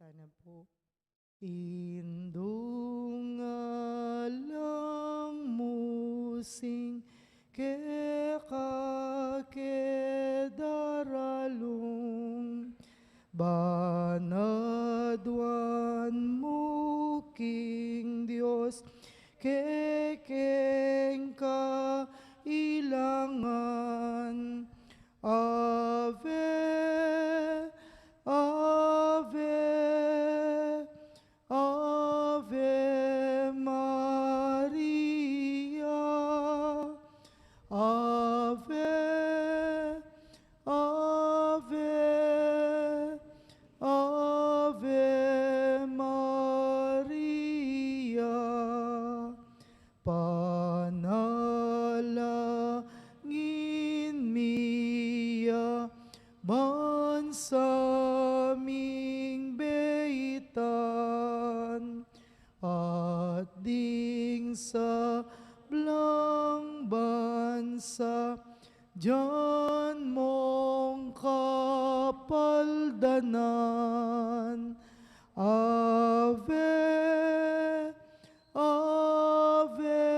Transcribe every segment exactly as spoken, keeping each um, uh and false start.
Sana po. Indu, ngalang mu sing keka ke daralung, banaduan mu king Dios kekeng kailangan. Ave, Ave, Ave Maria. Ave, Ave, Ave Maria. Panalangin mi ya bansa ming beitan, at ding sablang bansa dian mong kapaldanan. Ave, Ave,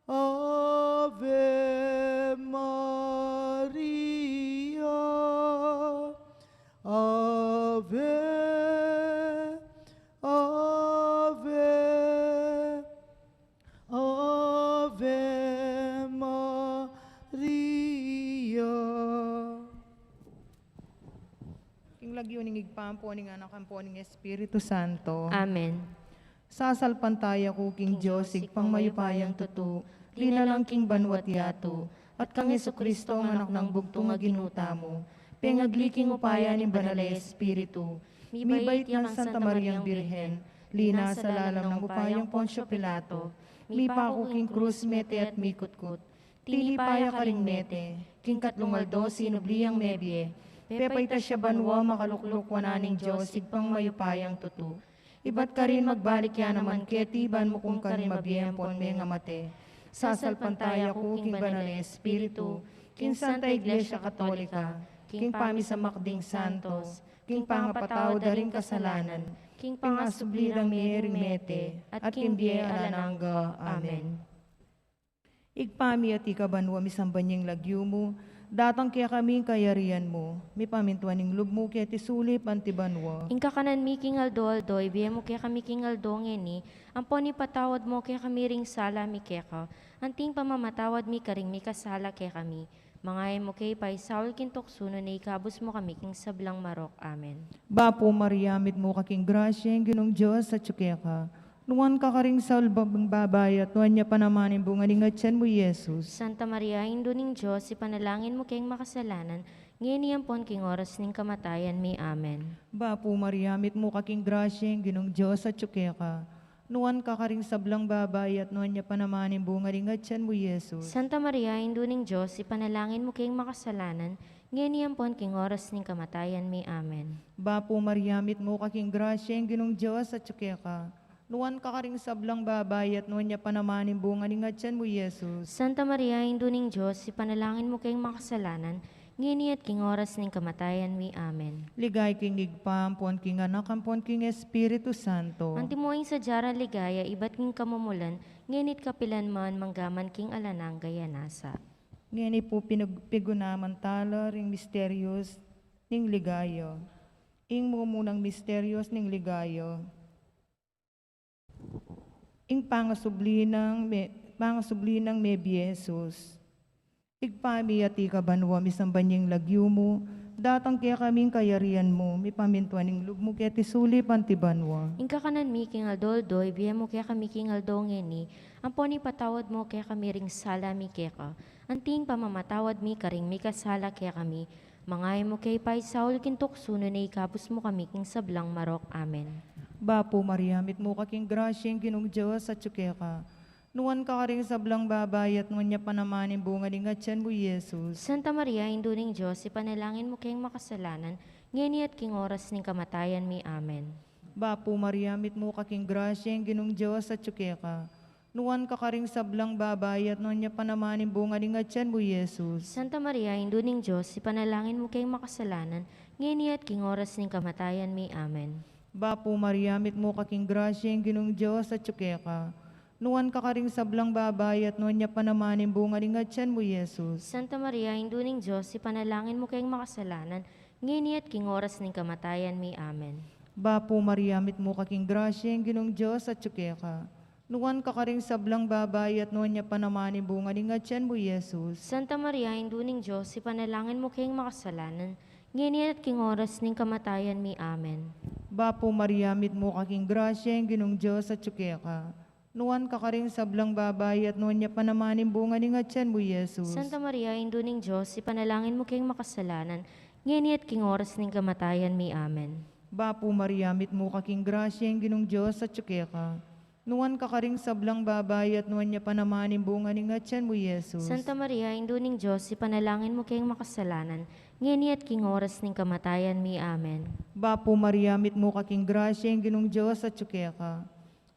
Ave Maria. Ave, Ave, Ave Maria. King lagyu ning Ibpa, ampo ning Anak, ampo ning Espiritu Santo. Amen. Sasalpantaya ku king Dios, Ibpang mayupayang tutu, linalang king banua't yatu, at kang Jesucristo, a Anak nang bugtung a Ginu tamu, pengagli king upaya ning Banal a Espiritu, mibait ya kang Santa Mariang Birhen, linasa lalam ning upayang Poncio Pilato, mipaku king krus, mete at mikutkut, tinipa ya karing mete, king katlung aldo sinubli yang mebie, pepaitas ya banua, makalukluk wanan ning Dios Ibpang mayupayang tutu. Ibat karin magbalik ya naman keti ban mukung karing mabie ampon mengamate. Sasalpantaya ku king Banal a Espiritu, king Santa Iglesia Katolika, king pamisamak ding santos, king pangapatawad da ring kasalanan, king pangasubli rang mie ring mete, at king bie alang angga. Amen. Ibpa mi, atiu ka banua, misamban ya ing lagyu mu, datang kekami ing kayarian mu, mipamintuan ing lub mu keti sulip anti banua. Ing kakanan mi king aldo-aldo ibie mu kekami king aldo ngeni, ampon ipatawad mu kekami ring sala mi keka, anti ing pamamatawad mi karing mikasala kekami. Manga e mu ke ipaisaul king tuksu, nune ikabus mu kami king sablang marok. Amen. Bapu Maria, mitmu ka king grasya, ing Ginung Dios atyu keka. Nuan ka karing sablang babai, at nuan ya pa naman ing bunga ning atyan mu, i Jesus. Santa Maria, Indu ning Dios, ipanalangin mu keng makasalanan, ngeni ampon king oras ning kamatayan mi. Amen. Bapu Maria, mitmu ka king grasya, ing Ginung Dios atyu keka. Nuan ka karing sablang babai, at nuan ya pa naman ing bunga ning atyan mu, i Jesus. Santa Maria, Indu ning Dios, ipanalangin mu keng makasalanan, ngeni ampon king oras ning kamatayan mi. Amen. Bapu Maria, mitmu ka king grasya, ing Ginung Dios atyu keka. Nuan ka karing sablang babai, at nuan ya pa naman ing bunga ning atyan mu, i Jesus. Santa Maria, Indu ning Dios, ipanalangin mu keng makasalanan, ngeni at king oras ning kamatayan mi. Amen. Ligaya king Ibpa, ampon king Anak, ampon king Espiritu Santo. Antimo ing sadya rang ligaya ibat king kamumulan, ngeni't kapilan man, manggaman king alang angga. Nasa. Ngeni pu pinag-, pigunaman tala ring misterios ning ligaya. Ing mumunang misterios ning ligaya. Ing pangasubli nang me-, pangasubli nang mebie Jesus. Ibpa mi, atiu ka banua, misamban ya ing lagyu mu, datang kekami ing kayarian mu, mipamintuan ing lub mu keti sulip anti banua. Ing kakanan mi king aldo-aldo ibie mu kekami king aldo ngeni, ampon ipatawad mu kekami ring sala mi keka, anti ing pamamatawad mi karing mikasala kekami. Manga e mu ke ipaisaul king tuksu, nune ikabus mu kami king sablang marok. Amen. Bapu Maria, mitmu ka king grasya, ing Ginung Dios atyu keka. Nuan ka karing sablang babai, at nuan ya pa naman ing bunga ning atyan mu, i Jesus. Santa Maria, Indu ning Dios, ipanalangin mu keng makasalanan, ngeni at king oras ning kamatayan mi. Amen. Bapu Maria, mitmu ka king grasya, ing Ginung Dios atyu keka. Nuan ka karing sablang babai, at nuan ya pa naman ing bunga ning atyan mu, i Jesus. Santa Maria, Indu ning Dios, ipanalangin mu keng makasalanan, ngeni at king oras ning kamatayan mi. Amen. Bapu Maria, mitmu ka king grasya, ing Ginung Dios atyu keka. Nuan ka karing sablang babai, at nuan ya pa naman ing bunga ning atyan mu, Jesus. Santa Maria, Indu ning Dios, ipanalangin mu keng makasalanan, ngeni at king oras ning kamatayan mi. Amen. Bapu Maria, mitmu ka king grasya, ing Ginung Dios atyu keka. Nuan ka karing sablang babai, at nuan ya pa naman ing bunga ning atyan mu, Jesus. Santa Maria, Indu ning Dios, ipanalangin mu keng makasalanan, ngeni at king oras ning kamatayan mi. Amen. Bapu Maria, mitmu ka king grasya, ing Ginung Dios atyu keka. Nuan ka karing sablang babai, at nuan ya pa naman ing bunga ning atyan mu, Jesus. Santa Maria, Indu ning Dios, ipanalangin mu keng makasalanan, ngeni at king oras ning kamatayan mi. Amen. Bapu Maria, mitmu ka king grasya, ing Ginung Dios atyu keka. Nuan ka karing sablang babai, at nuan ya pa naman ing bunga ning atyan mu, Jesus. Santa Maria, Indu ning Dios, ipanalangin mu keng makasalanan, ngeni at king oras ning kamatayan mi. Amen. Bapu Maria, mitmu ka king grasya, ing Ginung Dios atyu keka.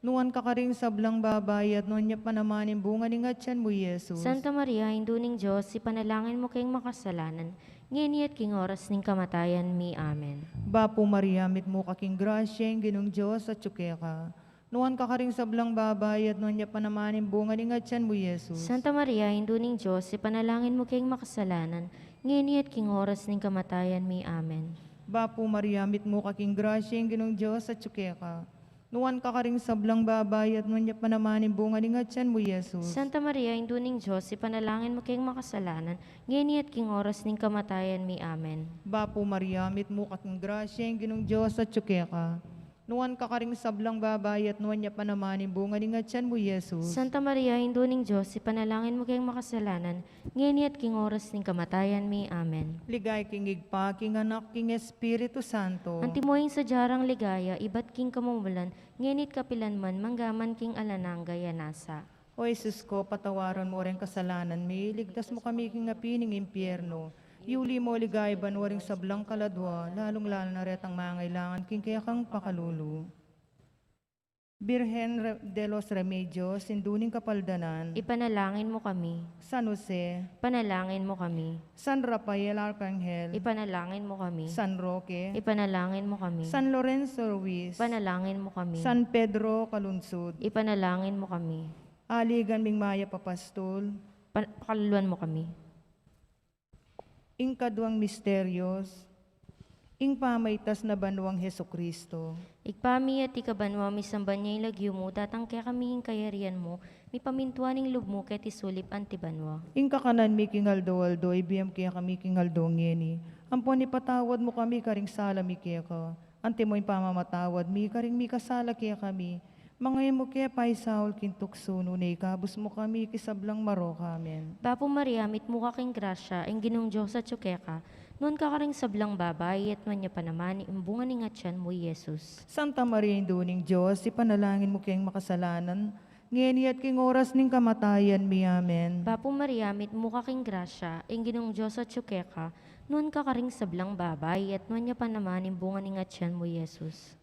Nuan ka karing sablang babai, at nuan ya pa naman ing bunga ning atyan mu, Jesus. Santa Maria, Indu ning Dios, ipanalangin mu keng makasalanan, ngeni at king oras ning kamatayan mi. Amen. Bapu Maria, mitmu ka king grasya, ing Ginung Dios atyu keka. Nuan ka karing sablang babai, at nuan ya pa naman ing bunga ning atyan mu, Jesus. Santa Maria, Indu ning Dios, ipanalangin mu keng makasalanan, ngeni at king oras ning kamatayan mi. Amen. Bapu Maria, mitmu ka king grasya, ing Ginung Dios atyu keka. Nuan ka karing sablang babai, at nuan ya pa naman ing bunga ning atyan mu, Jesus. Santa Maria, Indu ning Dios, ipanalangin mu keng makasalanan, ngeni at king oras ning kamatayan mi. Amen. Bapu Maria, mitmu ka king grasya, ing Ginung Dios atyu keka. Nuan ka karing sablang babai, at nuan ya pa naman ing bunga ning atyan mu, Jesus. Santa Maria, Indu ning Dios, ipanalangin mu keng makasalanan, ngeni at king oras ning kamatayan mi. Amen. Ligaya king Ibpa, king Anak, king Espiritu Santo. Antimo ing sadya rang ligaya, ibat king kamumulan, ngeni at kapilan man, mangga man king alang angga. Amen. O Jesus ko, patawaran mu reng kasalanan mi, ligtas mu kami king api ning impyerno, yuli mu king banua ring sablang kaladua, lalung-lalu na retang mangailangan king kekang pakalulu. Birhen Re-, de los Remedios, Indu ning Kapaldanan. Ipanalangin mu kami. San Jose. Ipanalangin mu kami. San Rafael Arkanghel. Ipanalangin mu kami. San Roque. Ipanalangin mu kami. San Lorenzo Ruiz. Ipanalangin mu kami. San Pedro Calungsod. Ipanalangin mu kami. Aligan ming mayap a pastul. Pa-, pakaluluan mu kami. Ing kaduang misterios, ing pamaitas na banuang Jesucristo. Ibpa mi, atiu ka banua, misamban ya ing lagyu mu, datang kekami ing kayarian mu, mipamintuan ing lub mu keti sulip anti banua. Ing kakanan mi king aldo-aldo, ibie mu kekami king aldo ngeni, ampon ipatawad mu kami karing sala mi keka, antimo ing pamamatawad mi karing mikasala kekami, manga e mu ke paisaul king tuksu, nune ikabus mu kami king sablang marok. Amen. Bapu Maria, mitmu ka king grasya, ing Ginung Dios atyu keka, nuan ka karing sablang babai, at nuan ya pa naman ing bunga ning atyan mu, i Jesus. Santa Maria, Indu ning Dios, ipanalangin mu keng makasalanan, ngeni at king oras ning kamatayan mi. Amen. Bapu Maria, mitmu ka king grasya, ing Ginung Dios atyu keka, nuan ka karing sablang babai, at nuan ya pa naman ing bunga ning atyan mu, i Jesus.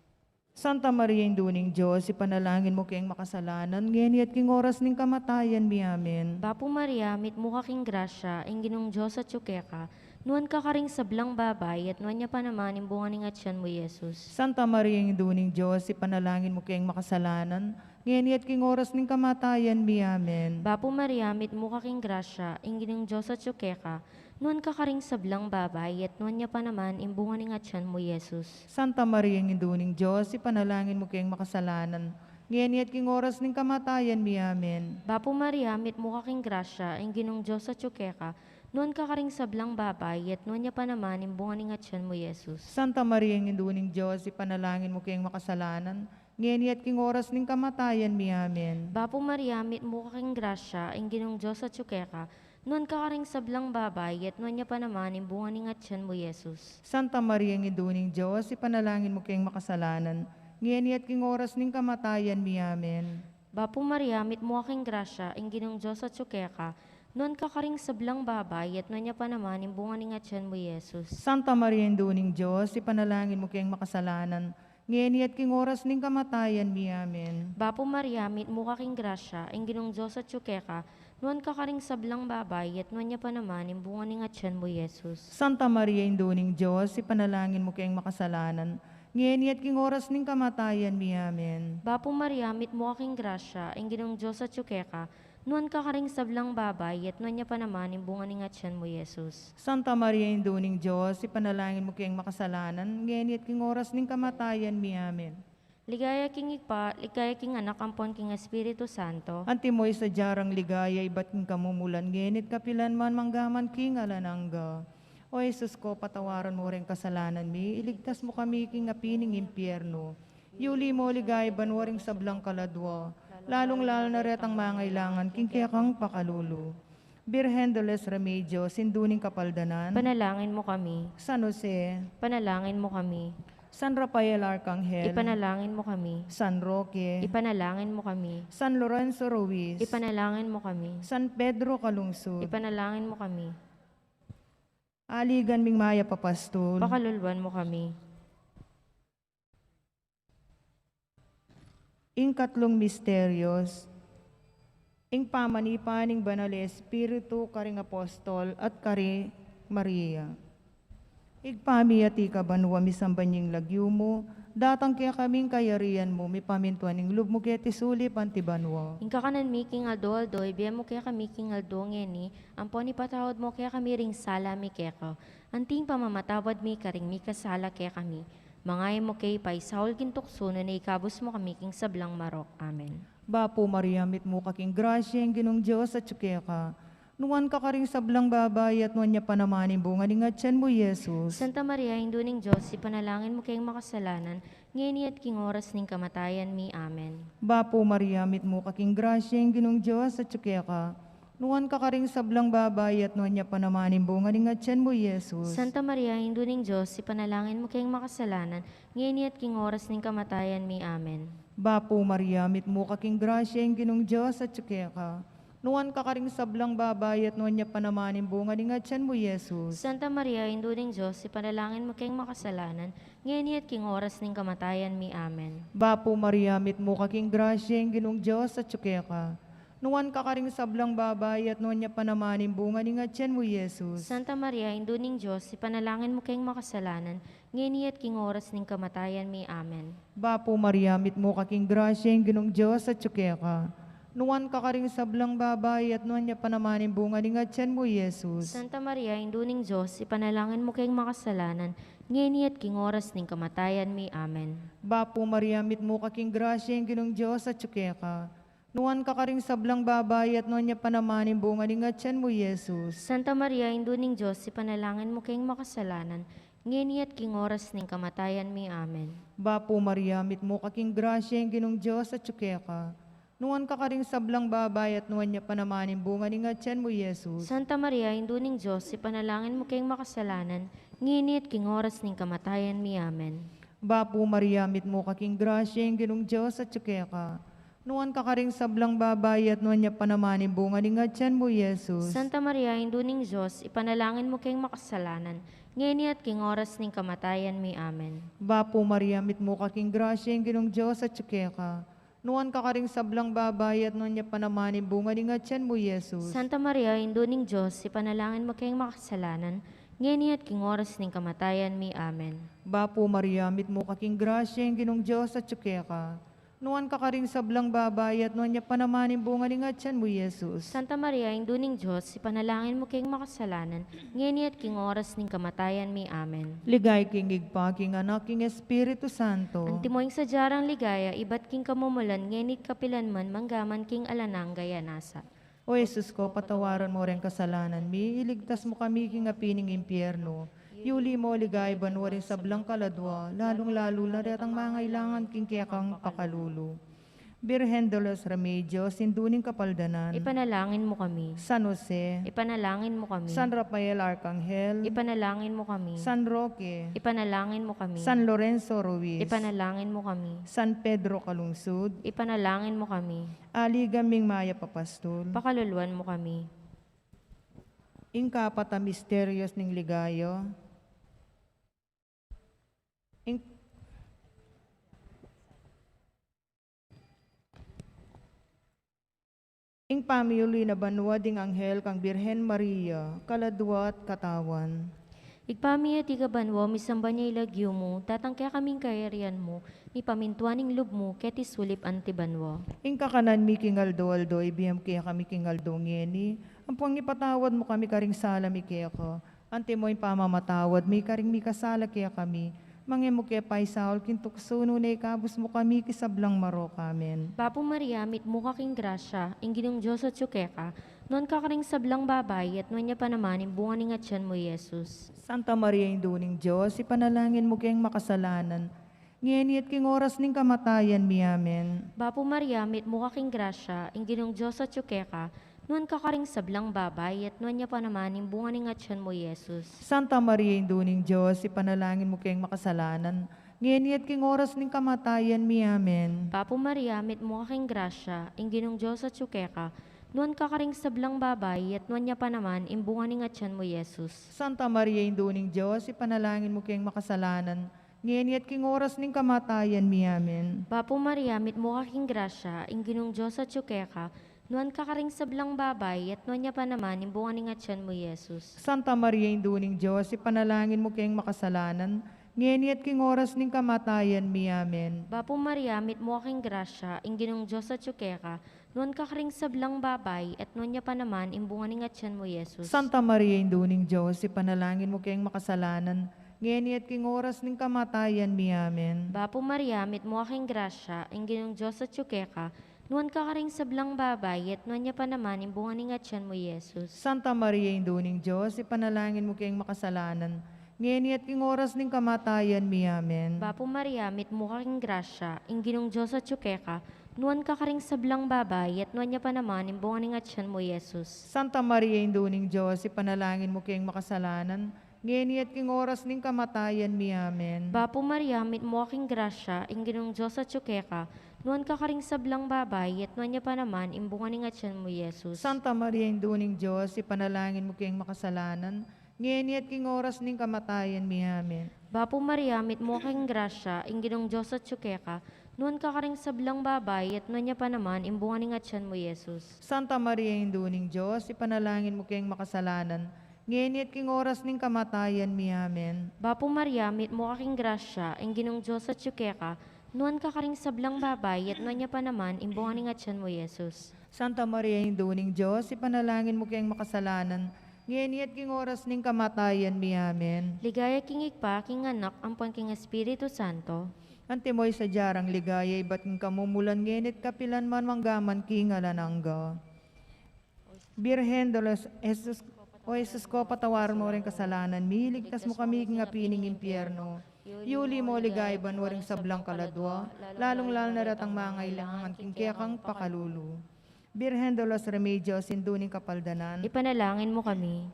Santa Maria, Indu ning Dios, ipanalangin mu keng makasalanan, ngeni at king oras ning kamatayan mi. Amen. Bapu Maria, mitmu ka king grasya, ing Ginung Dios atyu keka, nuan ka karing sablang babai, at nuan ya pa naman ing bunga ning atyan mu, i Jesus. Santa Maria, Indu ning Dios, ipanalangin mu keng makasalanan, ngeni at king oras ning kamatayan mi. Amen. Bapu Maria, mitmu ka king grasya, ing Ginung Dios atyu keka, nuan ka karing sablang babai, at nuan ya pa naman ing bunga ning atyan mu, i Jesus. Santa Maria, Indu ning Dios, ipanalangin mu keng makasalanan, ngeni at king oras ning kamatayan mi. Amen. Bapu Maria, mitmu ka king grasya, ing Ginung Dios atyu keka, nuan ka karing sablang babai, at nuan ya pa naman ing bunga ning atyan mu, i Jesus. Santa Maria, Indu ning Dios, ipanalangin mu keng makasalanan, ngeni at king oras ning kamatayan mi. Amen. Bapu Maria, mitmu ka king grasya, ing Ginung Dios atyu keka, nuan ka karing sablang babai, at nuan ya pa naman ing bunga ning atyan mu, i Jesus. Santa Maria, Indu ning Dios, ipanalangin mu keng makasalanan, ngeni at king oras ning kamatayan mi. Amen. Bapu Maria, mitmu ka king grasya, ing Ginung Dios atyu keka, nuan ka karing sablang babai, at nuan ya pa naman ing bunga ning atyan mu, i Jesus. Santa Maria, Indu ning Dios, ipanalangin mu keng makasalanan, ngeni at king oras ning kamatayan mi. Amen. Bapu Maria, mitmu ka king grasya, ing Ginung Dios atyu keka, Nuan ka karing sablang babai, at nuan ya pa naman ing bunga ning atian mu, Jesus. Santa Maria, Indu ning Dios, ipanalangin mu keng makasalanan, ngeni at king oras ning kamatayan mi. Amen. Bapu Maria, mitmu ka king grasya, ing Ginung Dios atyu keka, nuan ka karing sablang babai, at nuan ya pa naman ing bunga ning atian mu, Jesus. Santa Maria, Indu ning Dios, ipanalangin mu keng makasalanan, ngeni at king oras ning kamatayan mi. Amen. Ligaya king Ibpa, ligaya king Anak, ampon king Espiritu Santo. Antimo ing sadya rang ligaya ibat king kamumulan, ngeni at kapilan man, manggaman king alang angga. O Jesus ko, patawaran mu reng kasalanan mi, iligtas mu kami king api ning impiernu. Yuli mu ligaya banua ring sablang kaladua, lalung-lalu na retang mangailangan king kekang pakalulu. Birhen de los Remedios, Indu ning Kapaldanan. Ipanalangin mu kami. San Jose. Ipanalangin mu kami. San Rafael Arcangel. Ipanalangin mu kami. San Roque. Ipanalangin mu kami. San Lorenzo Ruiz. Ipanalangin mu kami. San Pedro Calungsod. Ipanalangin mu kami. Aligan ming mayap a pastul. Pakaluluan mu kami. Ing katlung misterios, ing pamanipa ning Banal Espiritu karing apostol at kari Maria. Ibpa mi, atiu ka banua, misamban ya ing lagyu mu, datang kekami ing kayarian mu, mipamintuan ing lub mu keti sulip anti banua. Ing kakanan mi king aldo-aldo, ibie mu kekami king aldo ngeni, ampon ipatawad mu kekami ring sala mi keka, anti ing pamamatawad mi karing mikasala kekami. Manga e mu ke paisaul king tuksu, nune ikabus mu kami king sablang marok. Amen. Bapu Maria, mitmu ka king grasya, ing Ginung Dios atyu keka. Nuan ka karing sablang babai, at nuan ya pa naman ing bunga ning atian mu, Jesus. Santa Maria, Indu ning Dios, ipanalangin mu keng makasalanan, ngeni at king oras ning kamatayan mi. Amen. Bapu Maria, mitmu ka king grasya, ing Ginung Dios atyu keka. Nuan ka karing sablang babai, at nuan ya pa naman ing bunga ning atian mu, Jesus. Santa Maria, Indu ning Dios, ipanalangin mu keng makasalanan, ngeni at king oras ning kamatayan mi. Amen. Bapu Maria, mitmu ka king grasya, ing Ginung Dios atyu keka. Nuan ka karing sablang babai, at nuan ya pa naman ing bunga ning atian mu, Jesus. Santa Maria, Indu ning Dios, ipanalangin mu keng makasalanan, ngeni at king oras ning kamatayan mi. Amen. Bapu Maria, mitmu ka king grasya, ing Ginung Dios atyu keka. Nuan ka karing sablang babai, at nuan ya pa naman ing bunga ning atian mu, Jesus. Santa Maria, Indu ning Dios, ipanalangin mu keng makasalanan, ngeni at king oras ning kamatayan mi. Amen. Bapu Maria, mitmu ka king grasya, ing Ginung Dios atyu keka. Nuan ka karing sablang babai, at nuan ya pa naman ing bunga ning atian mu, Jesus. Santa Maria, Indu ning Dios, ipanalangin mu keng makasalanan, ngeni at king oras ning kamatayan mi. Amen. Bapu Maria, mitmu ka king grasya, ing Ginung Dios atyu keka. Nuan ka karing sablang babai, at nuan ya pa naman ing bunga ning atian mu, Jesus. Santa Maria, Indu ning Dios, ipanalangin mu keng makasalanan, ngeni at king oras ning kamatayan mi. Amen. Bapu Maria, mitmu ka king grasya, ing Ginung Dios atyu keka. Nuan ka karing sablang babai, at nuan ya pa naman ing bunga ning atian mu, Jesus. Santa Maria, Indu ning Dios, ipanalangin mu keng makasalanan, ngeni at king oras ning kamatayan mi. Amen. Bapu Maria, mitmu ka king grasya, ing Ginung Dios atyu keka. Nuan ka karing sablang babai, at nuan ya pa naman ing bunga ning atian mu, Jesus. Santa Maria, Indu ning Dios, ipanalangin mu keng makasalanan, ngeni at king oras ning kamatayan mi. Amen. Bapu Maria, mitmu ka king grasya, ing Ginung Dios atyu keka. Nuan ka karing sablang babai, at nuan ya pa naman ing bunga ning atian mu, Jesus. Santa Maria, Indu ning Dios, ipanalangin mu keng makasalanan, ngeni at king oras ning kamatayan mi. Amen. Bapu Maria, mitmu ka king grasya, ing Ginung Dios atyu keka. Nuan ka karing sablang babai, at nuan ya pa naman ing bunga ning atian mu, Jesus. Santa Maria, Indu ning Dios, ipanalangin mu keng makasalanan, ngeni at king oras ning kamatayan mi. Amen. Ligaya king Ibpa, king Anak, king Espiritu Santo. Antimo ing sadya rang ligaya ibat king kamumulan, ngeni at kapilan man, manggaman king alang angga. Amen. O Jesus ko, patawaran mu reng kasalanan mi, iligtas mu kami king api ning impiernu. Yuli mu ligaya banua ring sablang kaladua, lalung-lalu na retang mangailangan king kekang pakalulu. Birhen de los Remedios, Indu ning Kapaldanan. Ipanalangin mu kami. San Jose. Ipanalangin mu kami. San Rafael Arcangel. Ipanalangin mu kami. San Roque. Ipanalangin mu kami. San Lorenzo Ruiz. Ipanalangin mu kami. San Pedro Calungsod. Ipanalangin mu kami. Aligan ming mayap a pastul. Pakaluluan mu kami. Ing kapat a misterios ning ligaya. Ing, ing Pamiuli na banua ding anghel kang Birhen Maria, kaladua at katawan. Ibpa mi, atiu ka banua, misamban ya ing lagyu mu, datang kekami ing kayarian mu, mipamintuan ing lub mu, keti sulip anti banua. Ing kakanan mi king aldo-aldo, ibie mu kekami king aldo ngeni, ampon ipatawad mu kami karing sala mi keka, anti mo ing pamamatawad mi karing mikasala kekami, manga e mu ke paisaul king tuksu, nune ikabus mu kami king sablang marok. Amen. Bapu Maria, mitmu ka king grasya, ing Ginung Dios atyu keka, nuan ka karing sablang babai, at nuan ya pa naman ing bunga ning atyan mu, Jesus. Santa Maria, Indu ning Dios, ipanalangin mu keng makasalanan, ngeni at king oras ning kamatayan mi. Amen. Bapu Maria, mitmu ka king grasya, ing Ginung Dios atyu keka, nuan ka karing sablang babai, at nuan ya pa naman ing bunga ning atyan mu, Jesus. Santa Maria, Indu ning Dios, ipanalangin mu keng makasalanan, ngeni at king oras ning kamatayan mi. Amen. Bapu Maria, mitmu ka king grasya, ing Ginung Dios atyu keka, nuan ka karing sablang babai, at nuan ya pa naman ing bunga ning atyan mu, Jesus. Santa Maria, Indu ning Dios, ipanalangin mu keng makasalanan, ngeni at king oras ning kamatayan mi. Amen. Bapu Maria, mitmu ka king grasya, ing Ginung Dios atyu keka, nuan ka karing sablang babai, at nuan ya pa naman ing bunga ning atyan mu, Jesus. Santa Maria, Indu ning Dios, ipanalangin mu keng makasalanan, ngeni at king oras ning kamatayan mi. Amen. Bapu Maria, mitmu ka king grasya, ing Ginung Dios atyu keka, nuan ka karing sablang babai, at nuan ya pa naman ing bunga ning atyan mu, Jesus. Santa Maria, Indu ning Dios, ipanalangin mu keng makasalanan, ngeni at king oras ning kamatayan mi. Amen. Bapu Maria, mitmu ka king grasya, ing Ginung Dios atyu keka, nuan ka karing sablang babai, at nuan ya pa naman ing bunga ning atyan mu, Jesus. Santa Maria, Indu ning Dios, ipanalangin mu keng makasalanan, ngeni at king oras ning kamatayan mi. Amen. Bapu Maria, mitmu ka king grasya, ing Ginung Dios atyu keka, nuan ka karing sablang babai, at nuan ya pa naman ing bunga ning atyan mu, Jesus. Santa Maria, Indu ning Dios, ipanalangin mu keng makasalanan, ngeni at king oras ning kamatayan mi. Amen. Bapu Maria, mitmu ka king grasya, ing Ginung Dios atyu keka, nuan ka karing sablang babai, at nuan ya pa naman ing bunga ning atyan mu, Jesus. Santa Maria, Indu ning Dios, ipanalangin mu keng makasalanan, ngeni at king oras ning kamatayan mi. Amen. Bapu Maria, mitmu ka king grasya, ing Ginung Dios atyu keka, nuan ka karing sablang babai, at nuan ya pa naman ing bunga ning atyan mu, Jesus. Santa Maria, Indu ning Dios, ipanalangin mu keng makasalanan, ngeni at king oras ning kamatayan mi. Amen. Bapu Maria, mitmu ka king grasya, ing Ginung Dios atyu keka, nuan ka karing sablang babai, at nuan ya pa naman ing bunga ning atyan mu, Jesus. Santa Maria, Indu ning Dios, ipanalangin mu keng makasalanan, ngeni at king oras ning kamatayan mi. Amen. Ligaya king Ibpa, king Anak, ampon king Espiritu Santo. Antimo ing sadya rang ligaya, ibat king kamumulan, ngeni at kapilan man, mangga man king alang angga. Birhen de los Jesus, O Jesus ko, patawaran mo ring kasalanan mi, iligtas mo kami king api ning impyerno. Iuli mo king banua ring sablang kaladua, lalung-lalu na retang mangailangan king kekang pakalulu. Birhen de los Remedios, Indu ning Kapaldanan. Ipanalangin mo kami.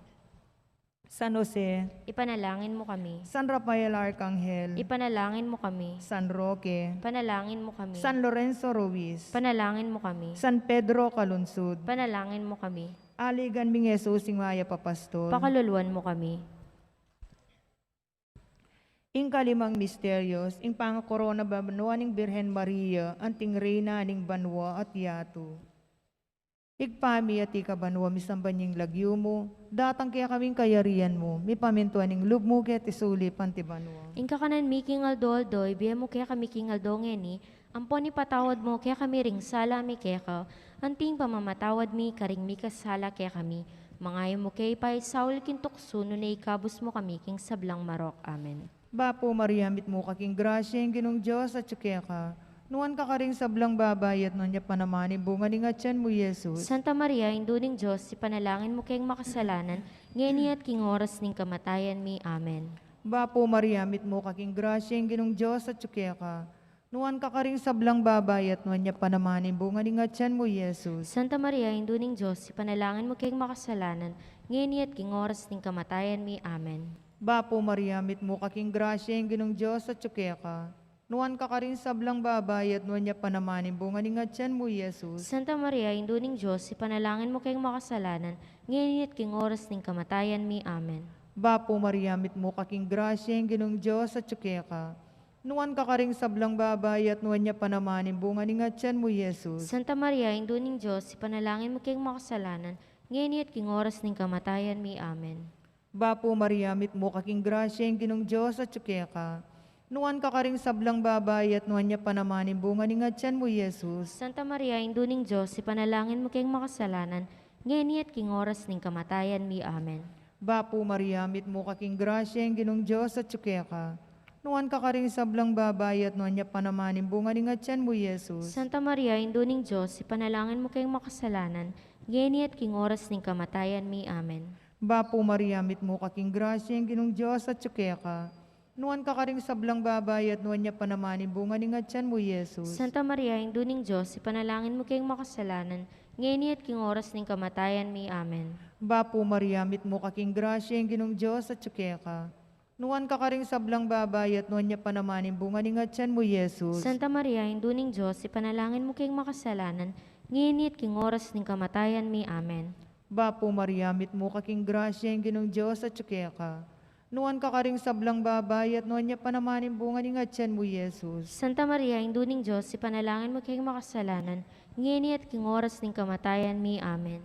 San Jose. Ipanalangin mo kami. San Rafael Arcangel. Ipanalangin mo kami. San Roque. Ipanalangin mo kami. San Lorenzo Ruiz. Ipanalangin mo kami. San Pedro Calungsod. Ipanalangin mo kami. Aligan ming Jesus, ing mayap a pastor. Pakaluluan mo kami. Ing kalimang misterios, ing pangakorona banua ning Birhen Maria anting Reyna ning banua at yatu. Ibpa mi, atiu ka banua, misamban ya ing lagyu mu, datang kekami ing kayarian mu, mipamintuan ing lub mu keti sulip anti banua. Ing kakanan mi king aldo-aldo, ibie mu kekami king aldo ngeni, ampon ipatawad mu kekami ring sala mi keka, anti ing pamamatawad mi karing mikasala kekami. Manga e mu ke ipaisaul king tuksu, nune ikabus mu kami king sablang marok. Amen. Bapu Maria, mitmu ka king grasya, ing Ginung Dios atyu keka. Nuan ka karing sablang babai, at nuan ya pa naman ing bunga ning atyan mu, Jesus. Santa Maria, Indu ning Dios, ipanalangin mu keng makasalanan, ngeni at king oras ning kamatayan mi. Amen. Bapu Maria, mitmu ka king grasya, ing Ginung Dios atyu keka. Nuan ka karing sablang babai, at nuan ya pa naman ing bunga ning atyan mu, Jesus. Santa Maria, Indu ning Dios, ipanalangin mu keng makasalanan, ngeni at king oras ning kamatayan mi. Amen. Bapu Maria, mitmu ka king grasya, ing Ginung Dios atyu keka. Nuan ka karing sablang babai, at nuan ya pa naman ing bunga ning atyan mu, Jesus. Santa Maria, Indu ning Dios, ipanalangin mu keng makasalanan, ngeni at king oras ning kamatayan mi. Amen. Bapu Maria, mitmu ka king grasya, ing Ginung Dios atyu keka. Nuan ka karing sablang babai, at nuan ya pa naman ing bunga ning atian mu, Jesus. Santa Maria, Indu ning Dios, ipanalangin mu keng makasalanan, ngeni at king oras ning kamatayan mi. Amen. Bapu Maria, mitmu ka king grasya, ing Ginung Dios atyu keka. Nuan ka karing sablang babai, at nuan ya pa naman ing bunga ning atian mu, Jesus. Santa Maria, Indu ning Dios, ipanalangin mu keng makasalanan, ngeni at king oras ning kamatayan mi. Amen. Bapu Maria, mitmu ka king grasya, ing Ginung Dios atyu keka. Nuan ka karing sablang babai, at nuan ya pa naman ing bunga ning atian mu, Jesus. Santa Maria, Indu ning Dios, ipanalangin mu keng makasalanan, ngeni at king oras ning kamatayan mi. Amen. Bapu Maria, mitmu ka king grasya, ing Ginung Dios atyu keka. Nuan ka karing sablang babai, at nuan ya pa naman ing bunga ning atian mu, Jesus. Santa Maria, Indu ning Dios, ipanalangin mu keng makasalanan, ngeni at king oras ning kamatayan mi. Amen. Bapu Maria, mitmu ka king grasya, ing Ginung Dios atyu keka. Nuan ka karing sablang babai, at nuan ya pa naman ing bunga ning atian mu, Jesus. Santa Maria, Indu ning Dios, ipanalangin mu keng makasalanan, ngeni at king oras ning kamatayan mi. Amen. Bapu Maria, mitmu ka king grasya, ing Ginung Dios atyu keka. Nuan ka karing sablang babai, at nuan ya pa naman ing bunga ning atian mu, Jesus. Santa Maria, Indu ning Dios, ipanalangin mu keng makasalanan, ngeni at king oras ning kamatayan mi. Amen.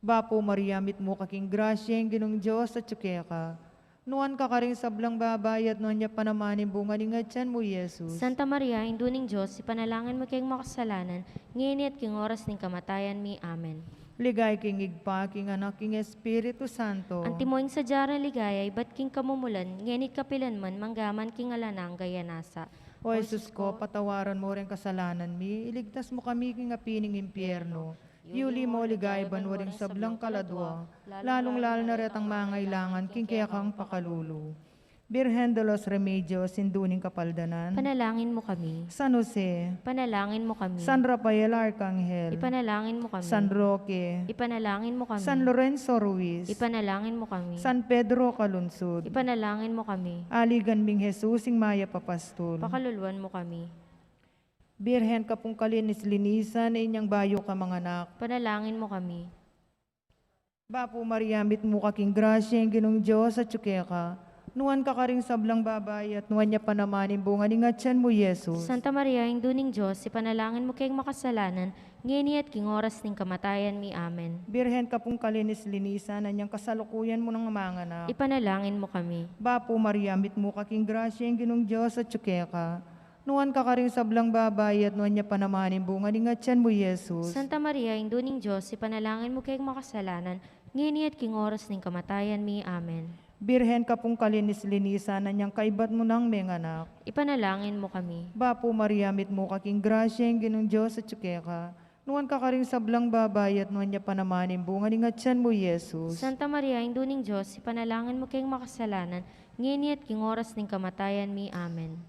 Bapu Maria, mitmu ka king grasya, ing Ginung Dios atyu keka. Nuan ka karing sablang babai, at nuan ya pa naman ing bunga ning atian mu, Jesus. Santa Maria, Indu ning Dios, ipanalangin mu keng makasalanan, ngeni at king oras ning kamatayan mi. Amen. Ligaya king Ibpa, king Anak, king Espiritu Santo. Antimo ing sadya rang ligaya ibat king kamumulan, ngeni at kapilan man, mangga man king alang angga. Amen. O Jesus ko, patawaran mu reng kasalanan mi, iligtas mu kami king api ning impyerno. Yuli mu king ligaya banua ring sablang kaladua, lalung-lalu na retang mangailangan king kekang pakalulu. Birhen de los Remedios, Indu ning Kapaldanan. Ipanalangin mu kami. San Jose. Ipanalangin mu kami. San Rafael Arcangel. Ipanalangin mu kami. San Roque. Ipanalangin mu kami. San Lorenzo Ruiz. Ipanalangin mu kami. San Pedro Calungsod. Ipanalangin mu kami. Aligan ming Jesus, ing mayap a pastul. Pakaluluan mu kami. Birhen ka pung kalinis-linisan, inyang bayu ka manganak. Ipanalangin mu kami. Bapu Maria, mitmu ka king grasya, ing Ginung Dios atyu keka. Nuan ka karing sablang babai, at nuan ya pa naman ing bunga ning atian mu, Jesus. Santa Maria, Indu ning Dios, ipanalangin mu keng makasalanan, ngeni at king oras ning kamatayan mi. Amen. Birhen ka pung kalinis-linisan, anyang kasalukuyan mu nang manganak. Ipanalangin mu kami. Bapu Maria, mitmu ka king grasya, ing Ginung Dios atyu keka. Nuan ka karing sablang babai, at nuan ya pa naman ing bunga ning atian mu, Jesus. Santa Maria, Indu ning Dios, ipanalangin mu keng makasalanan, ngeni at king oras ning kamatayan mi. Amen. Birhen ka pung kalinis-linisan, anyang kaibat mu nang menganak. Ipanalangin mu kami. Bapu Maria, mitmu ka king grasya, ing Ginung Dios atyu keka. Nuan ka karing sablang babai, at nuan ya pa naman ing bunga ning atian mu, Jesus. Santa Maria, Indu ning Dios, ipanalangin mu keng makasalanan, ngeni at king oras ning kamatayan mi. Amen.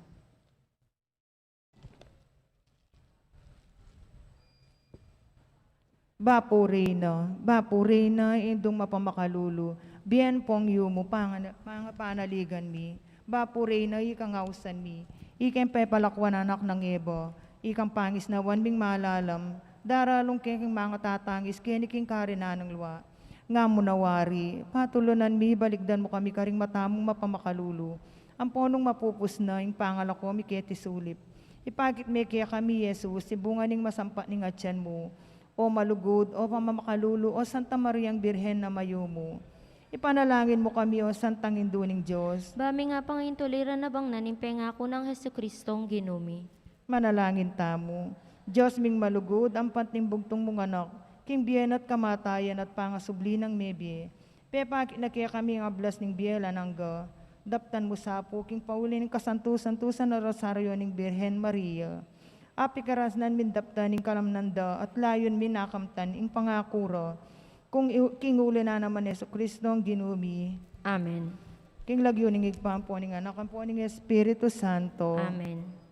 Bapu Reyna, Bapu Reyna, Indung mapamakalulu, bie ampong yumu, pangana-, panaligan mi. Bapu Reyna, ikang ausan mi, ikang pepalakuan anak nang Eva, ikang pangisnawan ming malalam, daralung keng mangatatangis keni king karinan nang lua. Nga mu na wari, patulunan mi, balikdan mu kami karing mata mung mapamakalulu. Ampon nung mapupus na ing pangalako mi keti sulip, ipakit me kekami i Jesus, i bunga ning masampat ning atian mu. O malugud, o mapamakalulu, o Santa Mariang Birhen a mayumu. Ipanalangin mu kami, o Santang Indu ning Dios. Ba ming apangintuli ran a bangnan ing pengaku nang Jesucristong Ginu mi. Manalangin tamu. Dios ming malugud, ampat ning bugtung mung Anak, king bie na at kamatayan at pangasubli nang mebie, pepakit na kekami ing ablas ning bie alang angga. Daptan mu sa pu king pauli ning kasantu-santusan a Rosario ning Birhen Maria. Apikaras nan min daptan ing kalamnan da, at layun min akamtan ing pangaku ra. Kung i-, king uli na naman Jesucristong Ginu mi. Amen. King lagyu ning Ibpa, ampo ning Anak, ampo ning Espiritu Santo. Amen.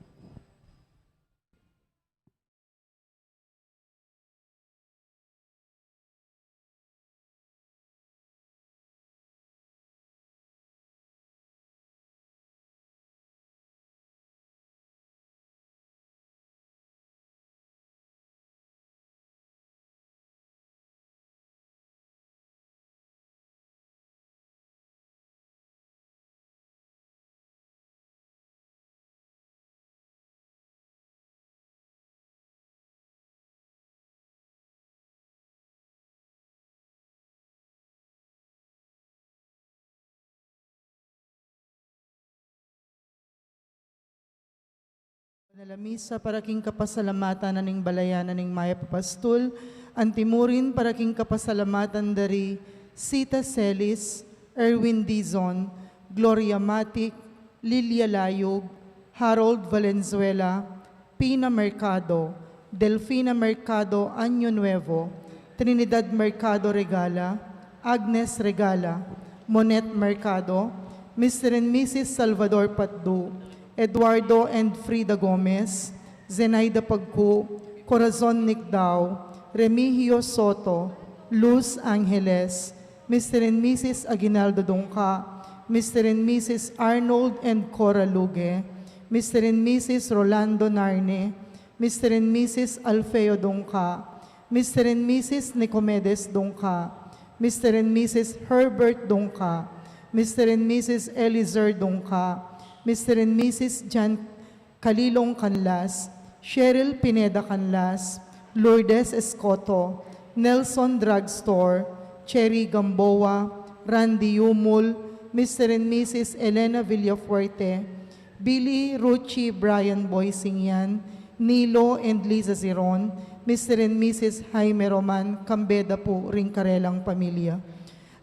Banal a misa para king kapasalamatan na ning balayan na ning Mayap a Pastul, antimurin para king kapasalamatan da ri Sita Celis, Erwin Dizon, Gloria Matic, Lilia Layug, Harold Valenzuela, Pina Mercado, Delfina Mercado Año Nuevo, Trinidad Mercado Regala, Agnes Regala, Monet Mercado, Mister and Missus Salvador Patdu, Eduardo and Frida Gomez, Zenaida Pagcu, Corazon Nicdao, Remigio Soto, Luz Angeles, Mister and Missus Aguinaldo Dungca, Mister and Missus Arnold and Cora Luge, Mister and Missus Rolando Narne, Mister and Missus Alfeo Dungca, Mister and Missus Nicomedes Dungca, Mister and Missus Herbert Dungca, Mister and Missus Elizer Dungca, Mister and Missus Jan Kalilong Canlas, Cheryl Pineda Canlas, Lourdes Escoto, Nelson Drugstore, Cherry Gamboa, Randy Yumul, Mister and Missus Elena Villafuerte, Billy, Ruchi, Brian Boy Singyan, Nilo and Liza Ziron, Mister and Missus Jaime Roman, Cambeda pu ring karelang pamilya.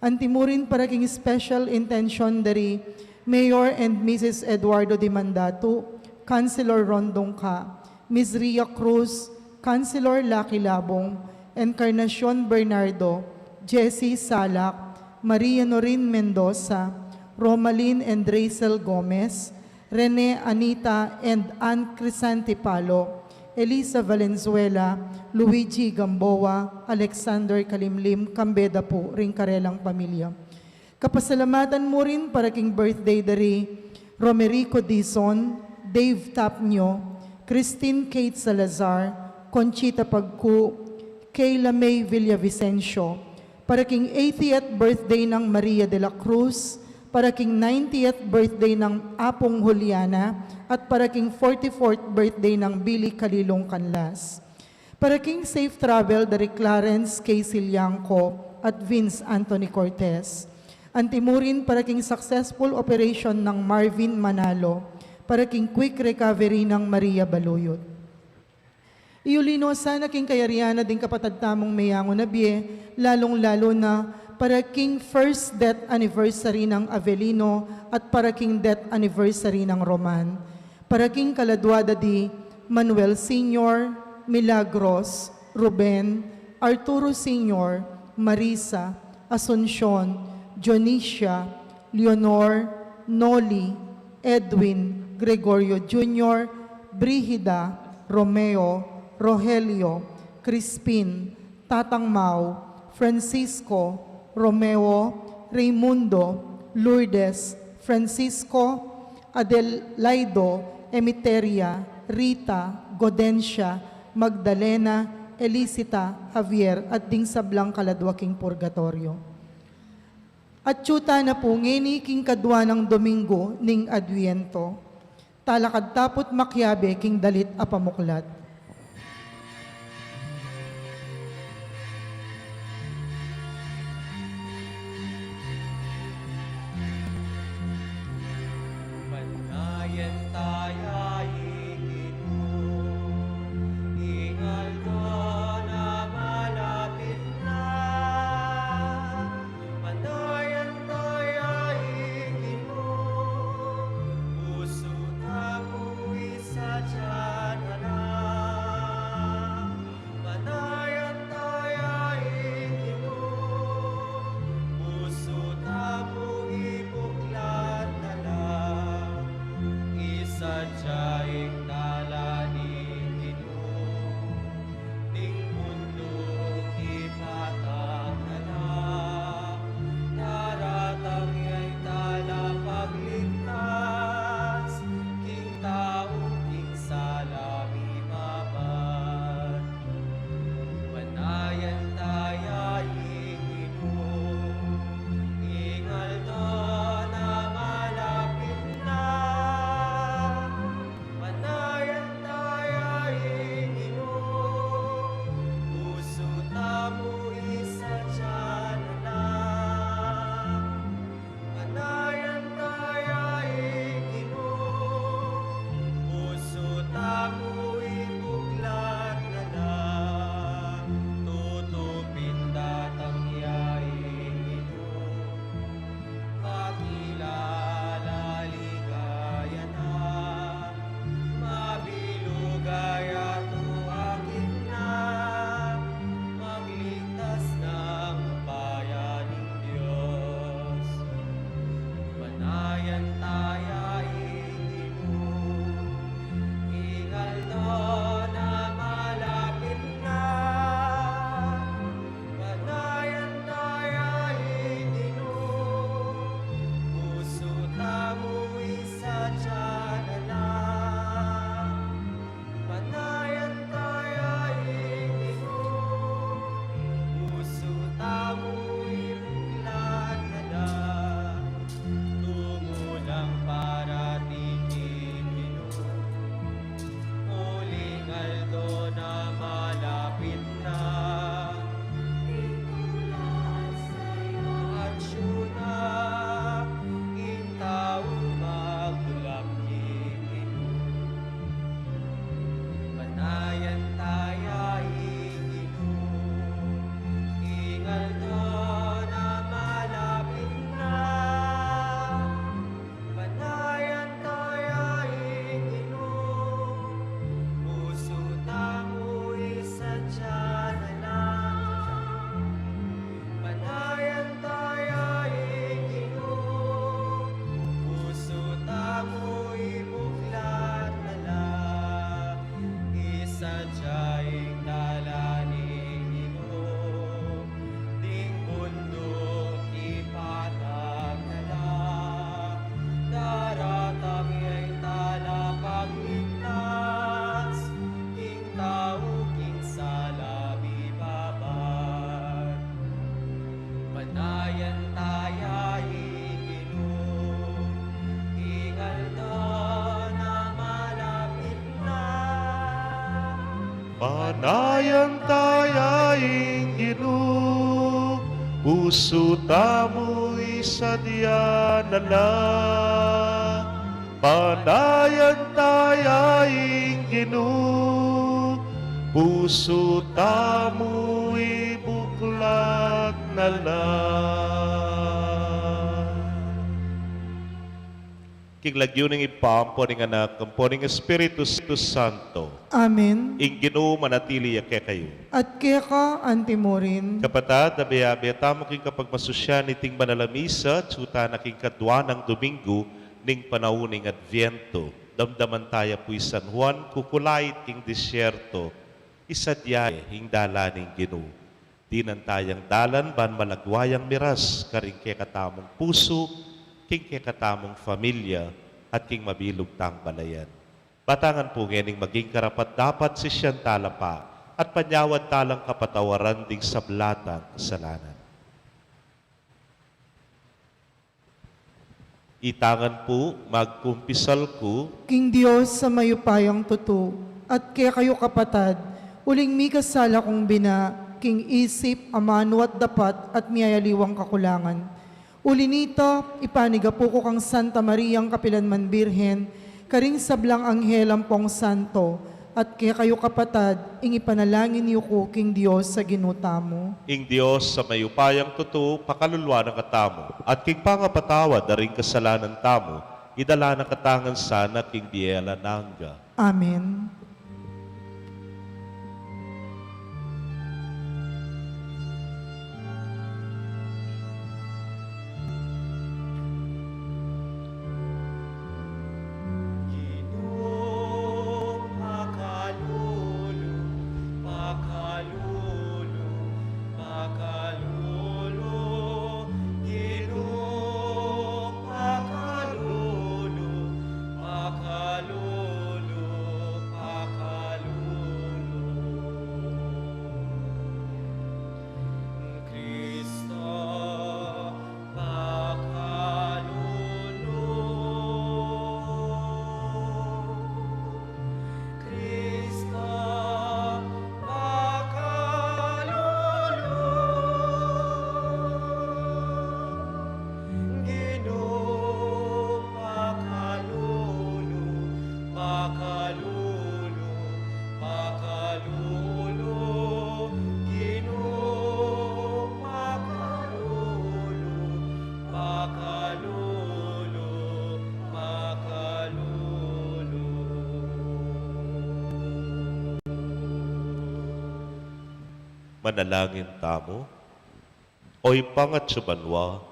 Antimurin para king special intention da ri Mayor and Missus Eduardo Dimandatu, Councilor Ron Dungca, Miss Ria Cruz, Councilor Lucky Labong, Encarnacion Bernardo, Jessie Salak, Maria Norin Mendoza, Romalyn and Rachel Gomez, Rene, Anita, and Ann Crisante Palo, Elisa Valenzuela, Luigi Gamboa, Alexander Kalimlim, Cambeda pu ring karelang pamilya. Kapasalamatan mu rin para king birthday da ri Romerico Dizon, Dave Tapnio, Christine Kate Salazar, Conchita Pagcu, Kayla May Villavicencio, para king eightieth birthday nang Maria de la Cruz, para king ninetieth birthday nang Apung Juliana, at para king forty-fourth birthday nang Billy Kalilong Canlas. Para king safe travel da ri Clarence K. Siliangco at Vince Anthony Cortez. Antimurin para king successful operation nang Marvin Manalo, para king quick recovery nang Maria Baluyot. Iuli no sana king kayarian na ding kapatad tamung meyangu na bie, lalung-lalu na para king first death anniversary nang Avelino at para king death anniversary nang Roman. Para king kaladua da di Manuel Senior, Milagros, Ruben, Arturo Senior, Marisa, Asuncion, Dionisia, Leonor, Noli, Edwin, Gregorio Junior, Brigida, Romeo, Rogelio, Crispin, Tatang Mau, Francisco, Romeo, Raimundo, Lourdes, Francisco, Adelaido, Emiteria, Rita, Godencia, Magdalena, Elicita, Javier, at ding sablang kaladua king purgatoryo. At atyu tana pu ngeni king kadua nang Domingo ning Adviento. Talakad ta pu't makiabe king dalit a pamuklat. Bantayan taya i Ginu, ing aldo na malapit na. Bantayan taya i Ginu, pusu tamu isadya na. Panayan taya ing Ginu, pusu tamu isadya na la. Panayan taya ing Ginu, pusu tamu ibuklat na la. King lagyu ning Ibpa, ampo ning Anak, ampo ning Espiritu Santo. Amen. Ing Ginu manatili ya kekayu. At keka antimurin. Kapatad, abe-abe tamu king kapagmasusyan niting banal a misa, atsu tana king kadwa nang Domingo ning panaun ning Adviento. Damdaman taya pu i San Juan kukulait king disyerto, isadya ing dalan ning Ginu. Dinan tayang dalan ban malagwa yang miras karing kekatamung pusu, king kekatamung familia, at king mabilug tang balayan. Batangan pu ngening maging karapat-dapat sisyan tala pa, at panyawad talang kapatawaran ding sabla tang kasalanan. Itangan pu, magkumpisal ku king Dios a mayupayang tutu, at kekayu kapatad, uling mikasala kung bina, king isip, amanu at dapat, at miyayaliwang kakulangan. Uli nita, ipanigapu ku kang Santa Mariang kapilan man Birhen, karing sablang anghel ampong santo, at kekayu kapatad, ing ipanalangin yu ku king Dios a Ginu tamu. Ing Dios a mayupayang tutu, pakaluluan na katamu, at king pangapatawad da ring kasalanan tamu, idala na katamu ngan sana king bie alang angga. Amen. Manalangin tamu. O Ibpa, atsu ka banua,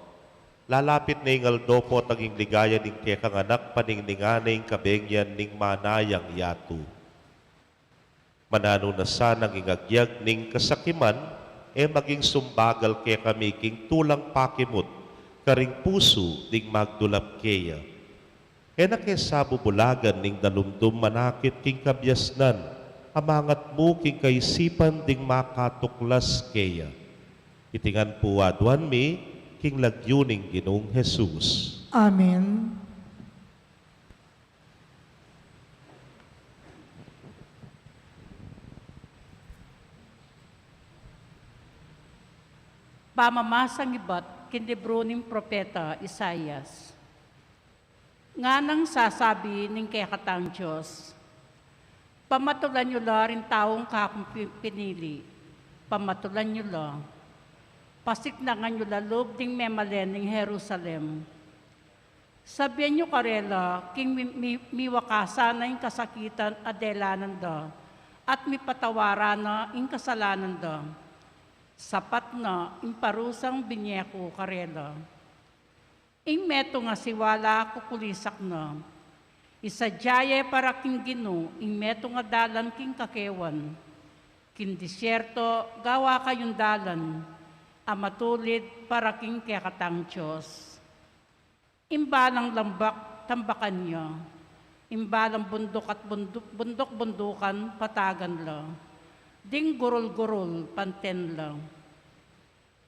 lalapit ne ing aldo potang ing ligaya ning kekang Anak, paningningan ne ing kabengian ning manayang yatu. Mananu na sanang ing agyag ning kasakiman e maging sumbagal kekami king tulang pakimut karing pusu ding magdulap keya. E na ke sabubulagan ning dalumdum manakit king kabiasnan a mangatmu king kaisipan ding makatuklas keya. Iti ngan pu aduan mi king lagyu ning Ginung Jesus. Amen. Pamamasang ibat king libru ning propeta Isaias. Nganang sasabi ning kekatang Dios, pamatulan yu la ring taung kakung pi-, pinili, pamatulan yu la, pasiknangan yu la lub ding memalen ning Jerusalem. Sabian yu karela, king mi-, mi-, miwakasan na ing kasakitan a delanan da, at mipatawaran na ing kasalanan da. Sapat na ing parusang binie ku karela. Ing metung a siwala kukulisak na. Isadya ye para king Ginu ing metung a dalan king kakewan. King disyerto gawa kayung dalan a matulid para king kekatang Dios. Ing balang lambak tambakan ya, ing balang bunduk at bundu-, bunduk-bundukan patagan la, ding gurul-gurul panten la.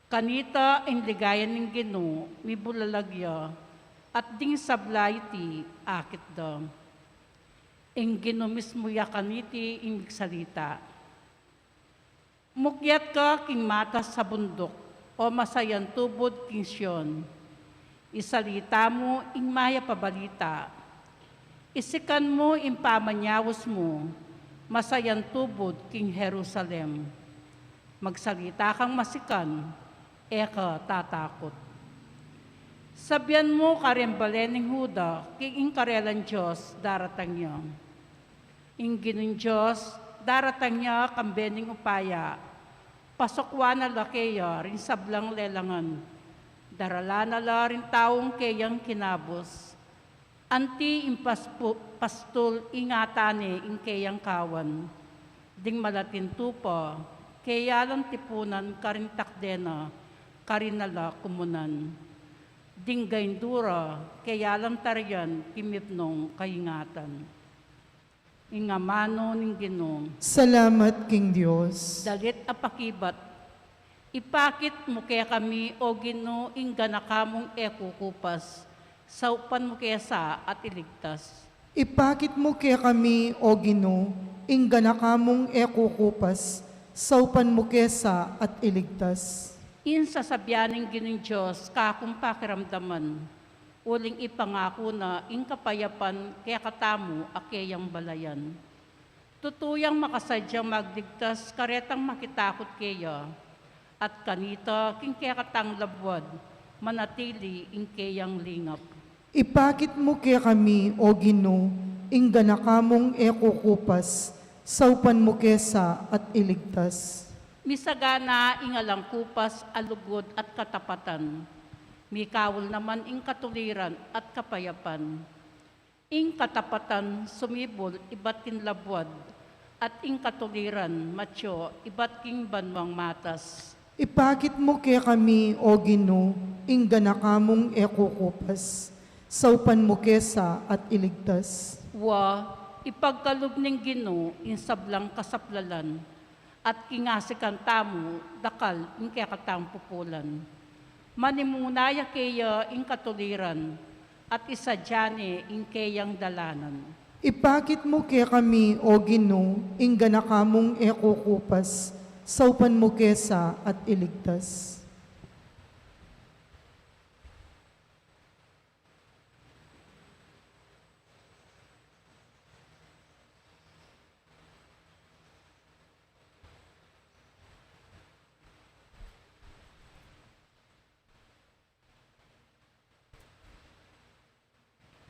Kanita ing ligaya ning Ginu mibulalag ya, at ding sabla iti akit da. Ing Ginu mismu ya kaniti ing migsalita. Mukyat ka king matas a bunduk, o masayan tubud king Sion. Isalita mu ing mayap a balita. Isikan mu ing pamanyaus mu, masayan tubud king Jerusalem. Magsalita kang masikan, e ka tatakut. Sabian mu karing bale ning Juda, king ing karelang Dios daratang ya. Ing Ginung Dios daratang ya kambe ning upaya. Pasukwan na la keya ring sablang lelangan. Daralan na la ring taung keyang kinabus. Anti ing paspu-, pastul ingatan ne ing keyang kawan. Ding malating tupa, keya lang tipunan karing takde na, karin na la kumunan. Ding gaindura, keya lang tarian king mipnung kaingatan. Ing amanu ning Ginu. Salamat king Dios. Dalit a pakibat. Ipakit mu kekami, O Ginu, ing ganaka mung e kukupas, saupan mu ke sa at iligtas. Ipakit mu kekami, O Ginu, ing ganaka mung e kukupas, saupan mu ke sa at iligtas. Ing sasabian ning Ginung Dios kakung pakiramdaman, uling ipangaku na ing kapayapan kekatamu a keyang balayan. Tutu yang makasadyang magligtas karetang makitakut keya, at kanita king kekatang labuad manatili ing keyang lingap. Ipakit mu kekami, O Ginu, ing ganaka mung e kukupas, saupan mu ke sa at iligtas. Misagana ing alang kupas a lugud at katapatan. Mikaul naman ing katuliran at kapayapan. Ing katapatan sumibul ibat king labuad, at ing katuliran matyu ibat king banuang matas. Ipakit mu kekami, O Ginu, ing ganaka mung e kukupas, saupan mu ke sa at iligtas. Wa, ipagkalub ning Ginu ing sablang kasaplalan, at king asikan tamu dakal ing kekatang pupulan. Manimuna ya keya ing katuliran, at isadya ne ing keyang dalanan. Ipakit mu kekami, O Ginu, ing ganaka mung e kukupas, saupan mu ke sa at iligtas.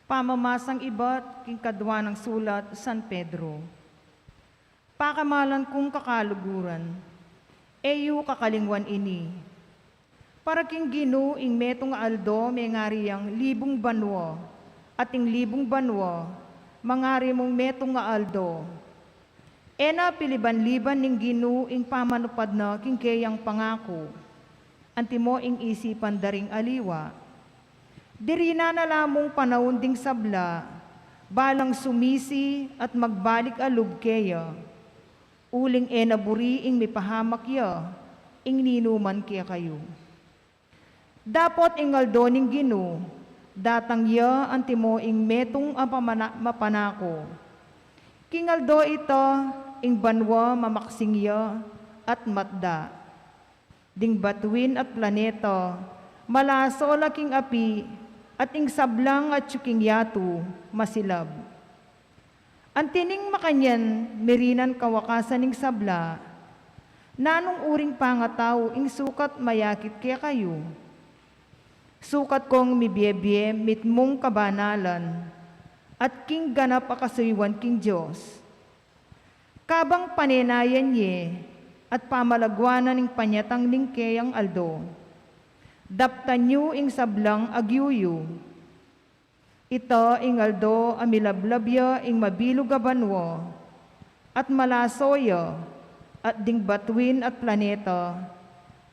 Pamamasang ibat king kadua nang sulat San Pedro. Pakamalan kung kakaluguran, e yu kakalingwan ini. Para king Ginu ing metung a aldo mengari yang libung banua, at ing libung banua mangari mung metung a aldo. E na piliban-liban ning Ginu ing pamanupad na king keyang pangaku, antimo ing isipan da ring aliwa. Dirinan na la mung panaun ding sabla, balang sumisi at magbalik a lub keya. Uling e na buri ing mipahamak ya ing ninuman kekayu. Dapot ing aldo ning Ginu datang ya antimo ing metung a pamana-, mapanako. King aldo ita, ing banua mamaksing ya at matda. Ding batuin at planeta malaso la king api, at ing sablang atyu king yatu masilab. Anti ning makanyan mirinan kawakasan ning sabla, nanung uring pangatau ing sukat mayakit kekayu? Sukat kong mibie-bie mitmung kabanalan, at king ganap a kasuyuan king Dios. Kabang panenayan ye at pamalaguanan ing panyatang ning keyang aldo, daptan yu ing sablang agyu yu. Ita ing aldo a milablab ya ing mabilug a banua, at malaso ya, at ding batuin at planeta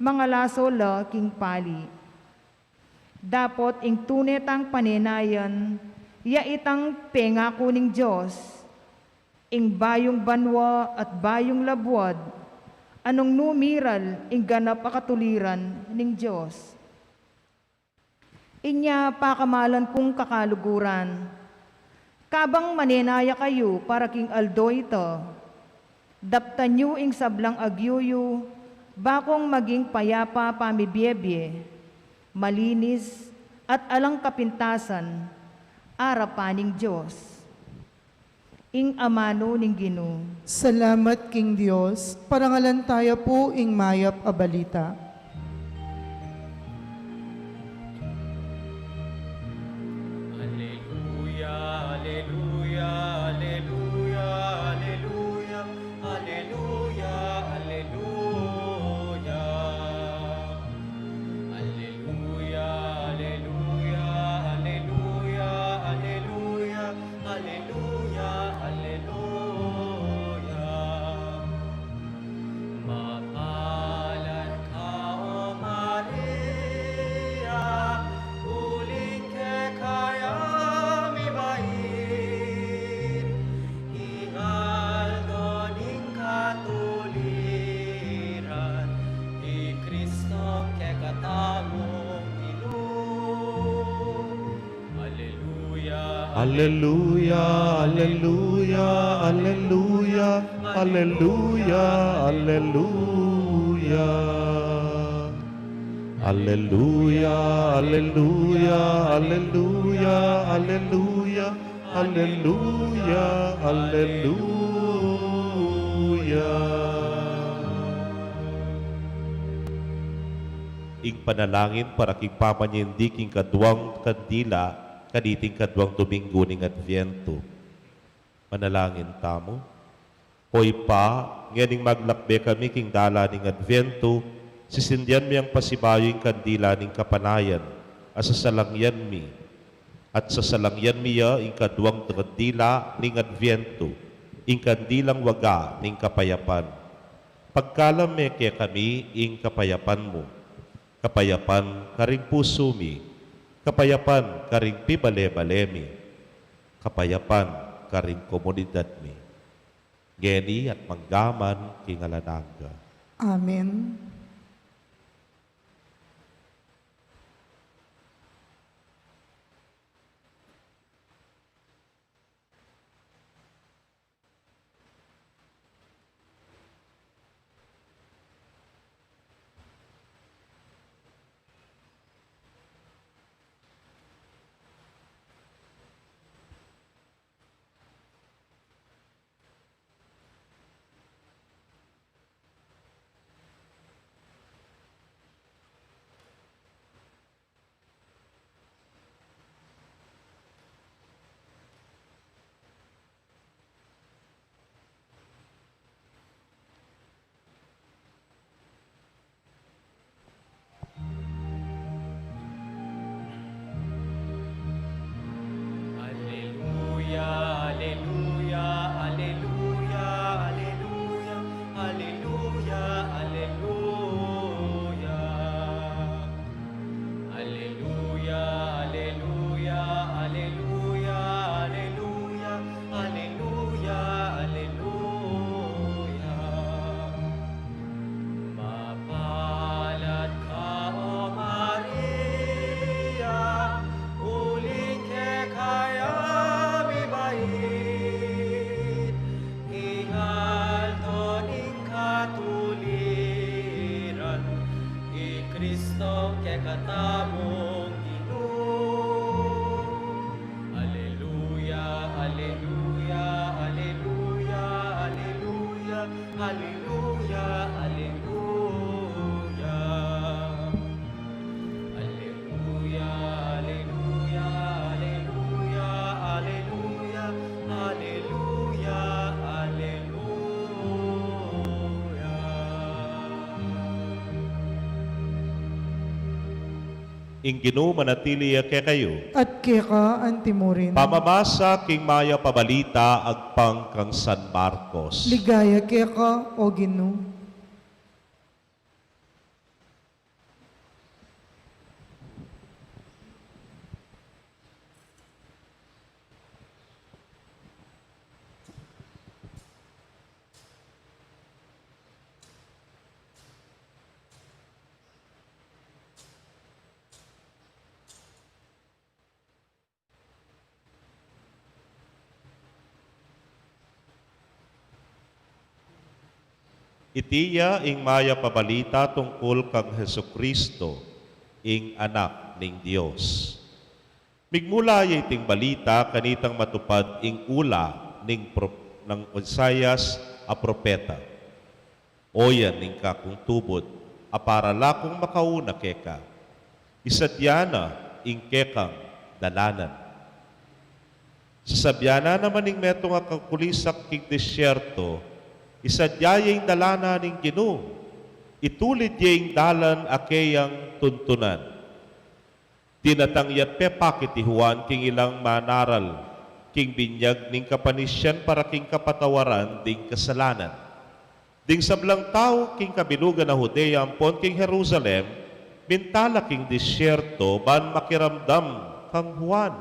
mangalaso la king pali. Dapot ing tune tang panenayan ya itang pengaku ning Dios, ing bayung banua at bayung labuad, a nung nu miral ing ganap a katuliran ning Dios. Inya pakamalan kung kakaluguran, kabang manenaya kayu para king aldo ita, Daptan yu ing sablang agyu yu, bakung maging payapa pamibiebie, malinis, at alang kapintasan, arapan ning Dios. Ing amanu ning Ginu. Salamat king Dios, parangalan taya pu ing mayap a balita. Alleluia, alleluia, alleluia, alleluia, alleluia, alleluia. Alleluia, alleluia, alleluia, alleluia, alleluia, alleluia. Mapalad ka, O Maria, uling keka ya mibait ing aldo ning katuliran, i Kristo kekatamung Ginu. Alleluia, alleluia, alleluia, alleluia, alleluia. Alleluia, alleluia, alleluia, alleluia, alleluia, alleluia. Ing panalangin para king pamanyindi king kaduang kandila, kaniting kaduang Domingo ning Adviento. Manalangin tamu. O Ibpa, ngening maglakbe kami king dalan ning Adviento, sisindian mi yang pasibayu ing kandila ning kapanayan, a sasalangyan mi, at sasalangyan mi ya ing kaduang kandila ning Adviento, ing kandilang waga ning kapayapan. Pagkalam me kekami ing kapayapan mu, kapayapan karing pusu mi, kapayapan karing pibale-bale mi, kapayapan karing komunidad mi. Ngeni at mangga man king alang angga. Amen. Alleluia, alleluia, alleluia, alleluia, alleluia, alleluia. Alleluia, alleluia, alleluia, alleluia, alleluia, alleluia. Mapalad ka, O Maria, uling keka ya mibait ing aldo ning katuliran, i Kristo kekatamung Ginu. Alleluia, alleluia, alleluia, alleluia, alleluia, alleluia. Alleluia, alleluia, alleluia, alleluia, alleluia, alleluia. Ing Ginu manatili ya kekayu. At keka antimurin. Pamamasa king mayap a balita agpang kang San Marcos. Ligaya keka, O Ginu. Iti ya ing mayap a balita tungkul kang Jesucristo, ing Anak ning Dios. Migmula ya iting balita kanitang matupad ing ula ning pro-, nang Isaias a propeta. O yan ing kakung tubud, a para la kung makauna keka. Isadia na ing kekang dalanan. Sasabyan na naman ning metung a kukulisak king disyerto, isadia ya ing dalanan ning Ginu, itulid ya ing dalan a keyang tuntunan. Dinatang ya't pepakit i Juan king ilang manaral, king binyag ning kapanisian para king kapatawaran ding kasalanan. Ding sablang tau king kabilugan a Judea ampon king Jerusalem, minta la king disyerto ban makiramdam kang Juan.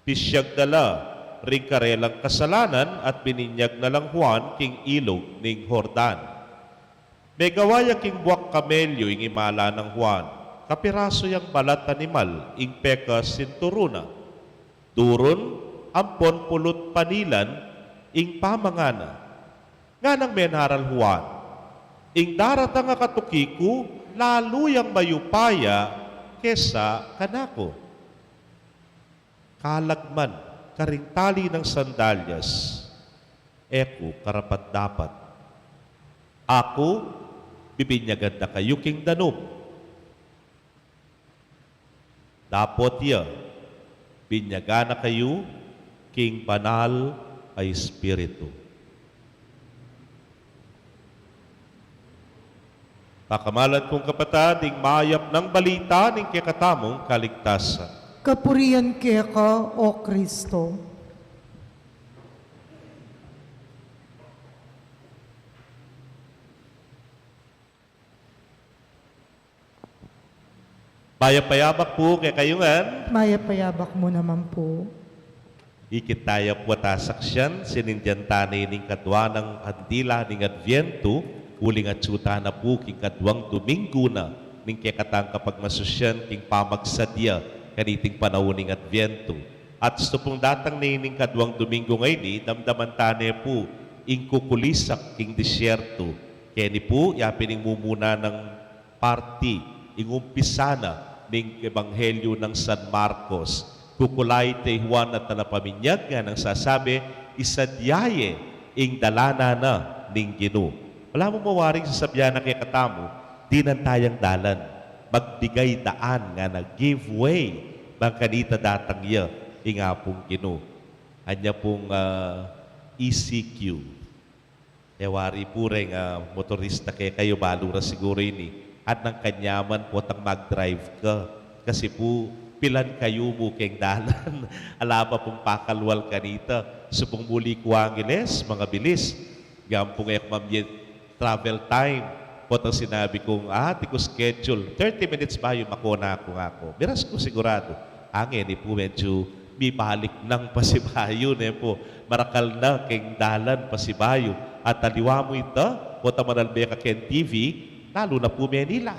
Pisyag da la ring karelang kasalanan at bininyag na lang Juan king ilug ning Jordan. Megawa ya king buak kamelyu ing imala nang Juan, kapirasu yang balat animal ing pekasinturun na. Durun ampon pulut panilan ing pamangana. Nganang menaral Juan, ing daratang a katuki ku, lalu yang mayupaya kesa kanaku. Kalag man karing tali nang sandalyas, e ku karapat-dapat. Aku, bibinyagan da kayu king danum. Dapot ya, binyagan na kayu king Banal a Espiritu. Pakamalan kung kapatad, ing mayap nang balita ning kekatamung kaligtasan. Kapurian keka, O Kristo. Mayap a yabak pu kekayu ngan. Mayap a yabak mu naman pu. Ikit taya pu at asaksian, sinindian tane ning kadwa nang kandila ning Adviento, uling atsu tana pu king kadwang Domingo na ning kekatang kapagmasusyan king pamagsadya kaniting panaun ning Adviento. At istu pung datang ne ning kadwang Domingo ngeni, damdaman tane pu ing kukulisak king disyerto. Keni pu, yapin ing mumuna nang parti, ing umpisa na ning Ebanghelyo nang San Marcos. Kukulait ya i Juan a talapaminyag nganang sasabi, "Isadia ye ing dalanan na ning Ginu." Balamu mawaring sasabyan na kekatamu, dinan tayang dalan, magbigay daan ngana, give way, bang kanita datang ya ing Apung Ginu. Anya pung, ah, E C Q. E wari pu reng, ah, motorista kekayu, balu ra siguru ini. At nang kanyaman potang mag-drive ka. Kasi pu, pilan kayu mu keng dalan. Ala pa pung pakalwal kanita. Supung muli ku Angeles, mangabilis. Gampung e ku mamye travel time. Potang sinabi kung, ah, atin ku schedule, thirty minutes bayu makona ku, ngaku. Miras ku siguradu. Ngeni pu, medyu mibalik nang pasibayu, ne pu. Marakal na keng dalan pasibayu. At aliwa mu ita, potang manalbe ka keng T V, lalu na pu Manila.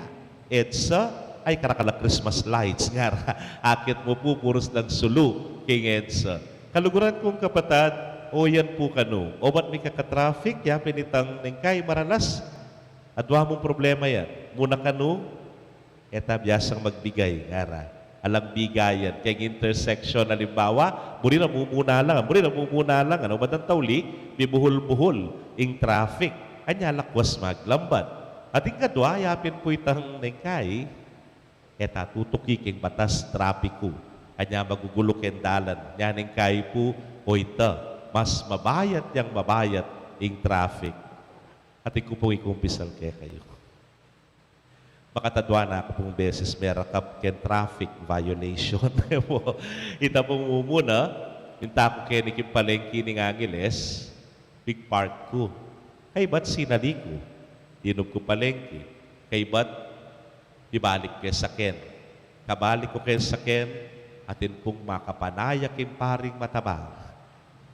EDSA, ay, karakal a Christmas lights, ngara. Akit mu pu, purus lang sulu keng EDSA. Kaluguran kung kapatad, o yan pu kanu. Obat mika ka-traffic, yapin itang neng kai maralas. Adwa mung problema yan. Muna kanu, e ta biasang magbigay, ngara. Alang bigayan, keng intersection, alimbawa, muri na mumuna lang, muri na mumuna lang, ano, obat ing tauli, mibuhul-buhul ing traffic. Anya lakwas maglambat. At ing kadwa, yapin pu itang neng kai, e ta tutuki keng batas trapiku. Anya magugulu keng dalan. Nya neng kai pu, o ita, mas mabayat yang mabayat ing traffic. Atin ku pung ikumpisal kekayu. Makatadwa na ku pung beses merakap keng traffic violation. Ita pung mumuna, minta ku keni king palengki ning Angeles, mig-park ku. Kaybat sinali ku, dinub ku palengki. Kaybat, mibalik ku king saken. Kabalik ku king saken, atin pung makapanaya king paring mataba.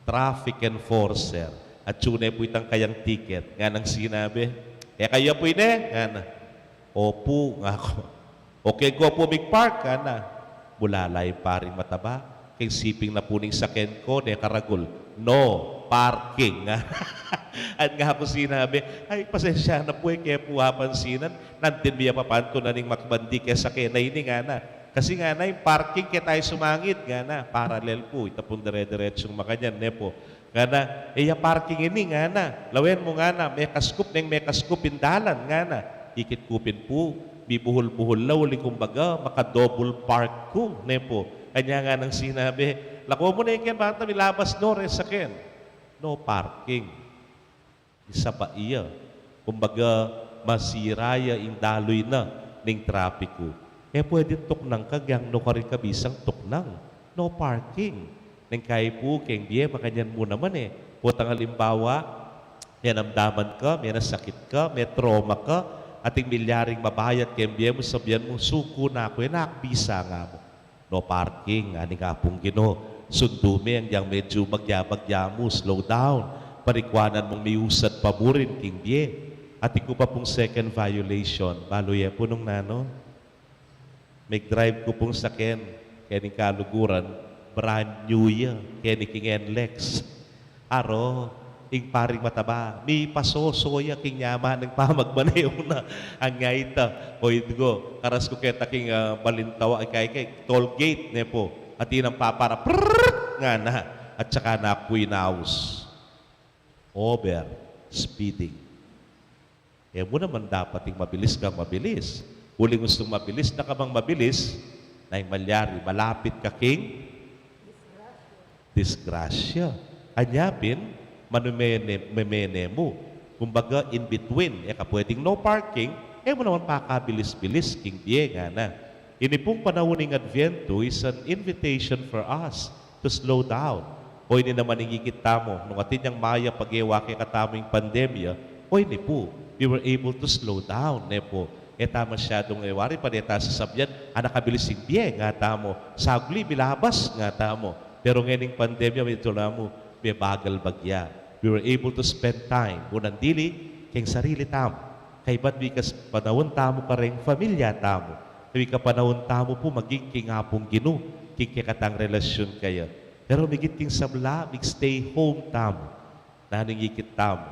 Traffic enforcer. Atsu ne pu itang kayang ticket. Nganang sinabi, "E kayu ya pu ini?" Ngana. "Opu," ngaku. "O keng ko pu mig-park?" ngana. Mula la ing paring mataba. Keng siping na pu ning saken ko, ne karagul. "No, parking, ngana. At nga ku sinabi, "Ay, pasensya na pu, e ke pu apansinan, nantin mi apapantunan ning makbandi ke saken a ini," ngana. Kasi ngana, ing parking ke tayu sumangid, ngana, paralel pu, ita pung dire-diretsung makanyan, ne pu. Ngana, "E ya parking ini," ngana, "lawen mu," ngana, "mekaskup neng mekaskup ing dalan," ngana. Ikit ku pin pu, mibuhul-buhul la, uling kumbaga, maka-double park ku, ne pu. Anya nganang sinabi, "Lako mu ne ken, banta milabas no re saken." No parking. Isa pa iya. Kumbaga, masira ya ing daloy na ning trapiku. E pwedeng tuknang ka, giyangnu karin ka bisang tuknang. No parking. Neng kayi pu, keng bie, makanyan mu naman e. Potang alimbawa, menamdaman ka, menasakit ka, me-trauma ka, ating milyaring mabayat keng bie mu, sabian mu, "Suku na ku, e na ku bisa," nga mu. No parking, ngana ning Apung Ginu. Sundu me, agyang medyu bagya-bagya mu, slow down. Parikwanan mung miusad pa mu rin king bie. Atin ku pa pung second violation. Balu ye pu nung nanu? Mig-drive ku pung saken, keni kaluguran, brand new ya, keni king N-Lex. Aro, ing paring mataba, mipasoso ya king nyaman ning pamagmaneho na. Anya ita, o idgo, karas ku keta king, ah, Balintawa, ikay keng toll gate, ne pu. Atin nang papara, prrrr, ngana. At saka na ku inaus. Over speeding. E mu naman dapat ing mabilis kang mabilis. Uling gustung mabilis na ka mang mabilis, na ing malyari, malapit ka king disgrasya. Anya pin, manumene, memene mu. Kumbaga, in between, e ka pwedeng no parking, e mu naman pakabilis-bilis king bie, ngana. Ini pung panaun ning Adviento is an invitation for us to slow down. O ini naman ing ikit tamu, nung atin yang mayap a gewa kekatamu ing pandemya, o ini pu, we were able to slow down, ne pu. E ta masyadung e wari pa, e ta sasabian, "Ana kabilis ing bie," nga tamu. "Saguli, milabas," nga tamu. Pero ngening pandemya, medyu la mu, mebagal bagya. We were able to spend time, unang dili, keng sarili tamu. Kaybat mika panaun tamu kareng pamilya tamu. Mika panaun tamu pu maging king Apung Ginu, king kekatang relasyun kaya. Pero migit king sabla, mig-stay home tamu. Nanu ing ikit tamu?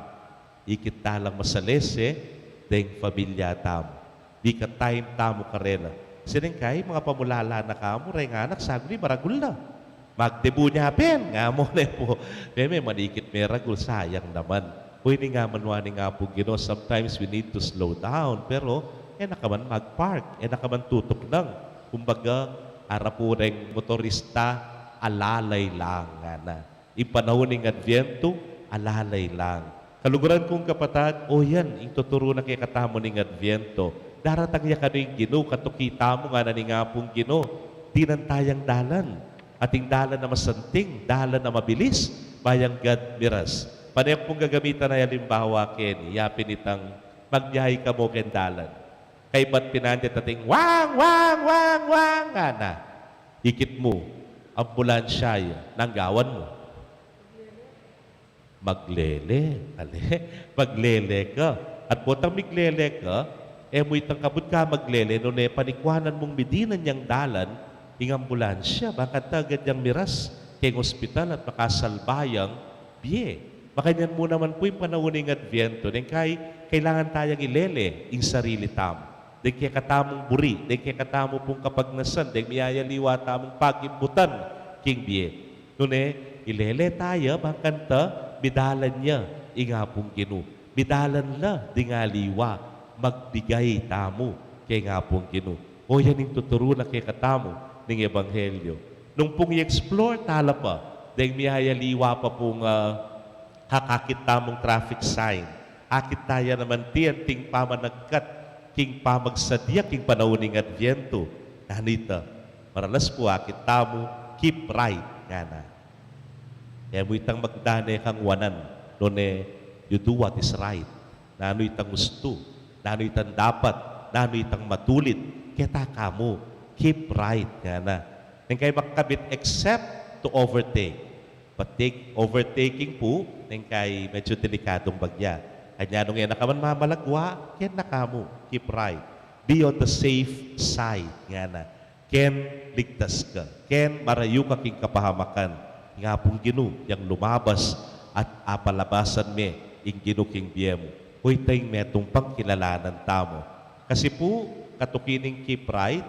Ikit ta lang masalese deng pamilya tamu. Mika time tamu karela. Sineng kayi, mangapamulala na ka mu, reng anak, saguli maragul na. Magdebu nya pin, nga mu, ne pu. Meme, manikit meragul, sayang naman. O ini nga manuan ning Apung Ginu, sometimes we need to slow down, pero e na ka man mag-park, e na ka man tutuknang. Kumbaga, ara pu reng motorista, alalay lang, ngana. Ing panaun ning Adviento, alalay lang. Kaluguran kung kapatad, o yan, ing tuturu na kekatamu ning Adviento. Daratang ya kanu ing Ginu, katuki tamu, ngana ning Apung Ginu. Dinan taya ing dalan. Ating dalan a masanting, dalan a mabilis, bayang gad miras. Pane pung gagamitan a alimbawa keni, yapin itang magbiyahe ka mu keng dalan. Kaybat pinandet ating, "Wang, wang, wang, wang," ngana. Ikit mu, ambulansya ya, nanu ing gawan mu? Maglele, ale, maglele ka. At potang miglele ka, e mu itang kabud ka maglele, nune panikwanan mung midinan yang dalan, ing ambulansya, bakanta agad yang miras keng ospital at makasalba yang bie. Makanyan mu naman pu ing panaun ning Adviento, neng kayi kailangan tayang ilele ing sarili tamu. Deng kekatamung buri, deng kekatamu pung kapagnasan, deng miyayaliwa tamung pagimbutan king bie. Nune, ilele taya, bakanta midalan ya ing Apung Ginu. Midalan la ding aliwa, magbigay tamu keng Apung Ginu. O yan ing tuturu na kekatamu ning Ebanghelyo. Nung pung i-explore ta la pa, deng miyayaliwa pa pung, ah, akakit tamung traffic sign. Akit taya naman ti anting pamanagkat king pamagsadya king panaun ning Adviento. Nanu ita? Maralas pu akit tamu, "Keep right," ngana. E mu itang magdane kang wanan, nune, "You do what is right." Nanu itang ustu, nanu itang dapat, nanu itang matulid, keta ka mu, "Keep right," ngana. Neng kayi makakabit, "Except to overtake." But take, overtaking pu, neng kayi medyu delikadung bagya. Anya nung e na ka man mamalagwa, ken na ka mu, "Keep right. Be on the safe side," ngana. Ken ligtas ka, ken marayu ka king kapahamakan. Ing Apung Ginu, yang lumabas at apalabasan me ing Ginu king bie mu. Uy, ita ing metung pang kilalanan tamu. Kasi pu, katuki ning keep right,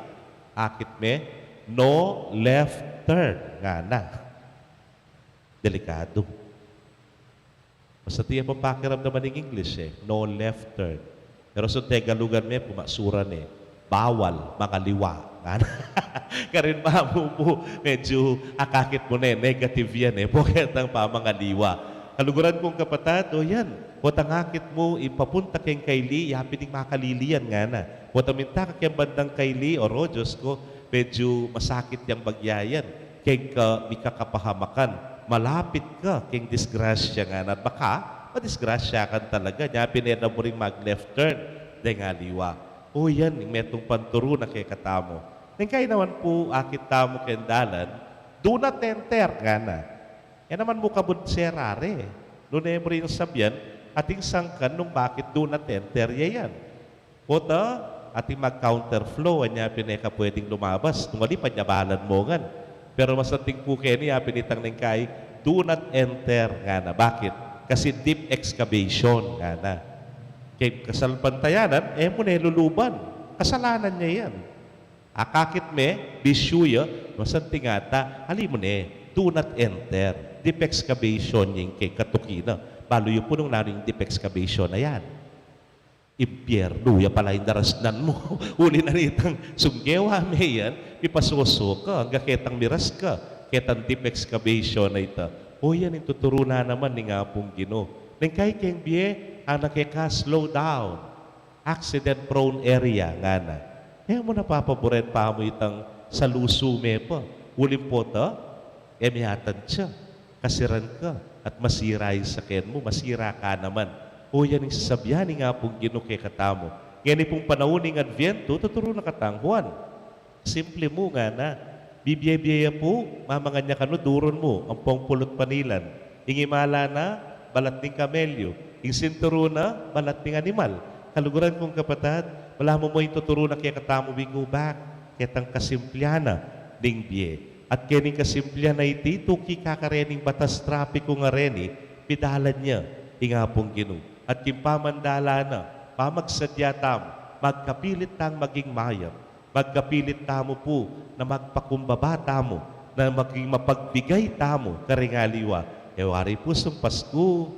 akit me, no left turn, ngana. Delikadu. Basta tia papakiramdaman ning English e, no left turn. Pero sa Tegalugan me, pumasuran e, bawal mangaliwa. Ngana. Karin mamu pu, medyu akakit mu ne, negative yan e, pu ketang pamangaliwa. Kaluguran kung kapatad, o yan, potang akit mu ipapunta keng kaili, yapin ing makalili yan, ngana. Potang minta ka keng bandang kaili, o ro, Diyos ku, medyu masakit yang bagya yan. Keng ka, mika kapahamakan, malapit ka keng disgrasya, ngana, baka madisgrasya ka talaga. Nya pin e na mu ring mag-left turn deng aliwa. O yan ing metung pang turu na kekatamu. Neng kai naman pu akit tamu keng dalan, do not enter, ngana. E naman mu kabud serare. Nune mu ring sabyan, ating sangkan nung bakit do not enter ya yan. Pota, ating mag-counterflow, anya pin e ka pwedeng lumabas. Nung ali, panyabalan mu ngan. Pero masanting pu keni, apin itang neng kai, do not enter, ngana. Bakit? Kasi deep excavation, ngana. Keng kasalpantayanan, e mu ne luluban. Kasalanan ya yan. Akakit me, bisyu ya, masanting ata, ali mu ne, do not enter. Deep excavation ya ing keng katuki na. Balu yu pu nung nanu ing deep excavation a yan. Impyernu ya pala ing darasnan mu. Uli na nitang sunggewa me yan, mipasoso ka, angga ketang miras ka ketang deep excavation a ita. O yan ing tuturu na naman ning Apung Ginu. Neng kai keng bie, ana keka, slow down. Accident prone area, ngana. E mu na papaburen pa mu itang salusu me pa. Uling pota, e me atansia. Kasiran ka at masira ing saken mu, masira ka naman. O yan ing sasabyan ning Apung Ginu kekatamu. Ngeni pung panaun ning Adviento, tuturu na katang Juan. Simple mu, ngana. Bibie-bie ya pu, mamangan ya kanu, durun mu ampong pulut panilan. Ing imala na, balat ning kamelyu. Ing sinturun na, balat ning animal. Kaluguran kung kapatad, balamu mu ing tuturu na kekatamu, we go back ketang kasimplean na ning bie. At kening kasimplean a iti, tuki ka karening batas trapiku ngareni, pidalan ya ing Apung Ginu. At king pamandalan na, pamagsadya tamu, magkapilit tang maging mayap, magkapilit tamu pu na magpakumbaba tamu, na maging mapagbigay tamu karing aliwa. E wari pu, sung Pasku,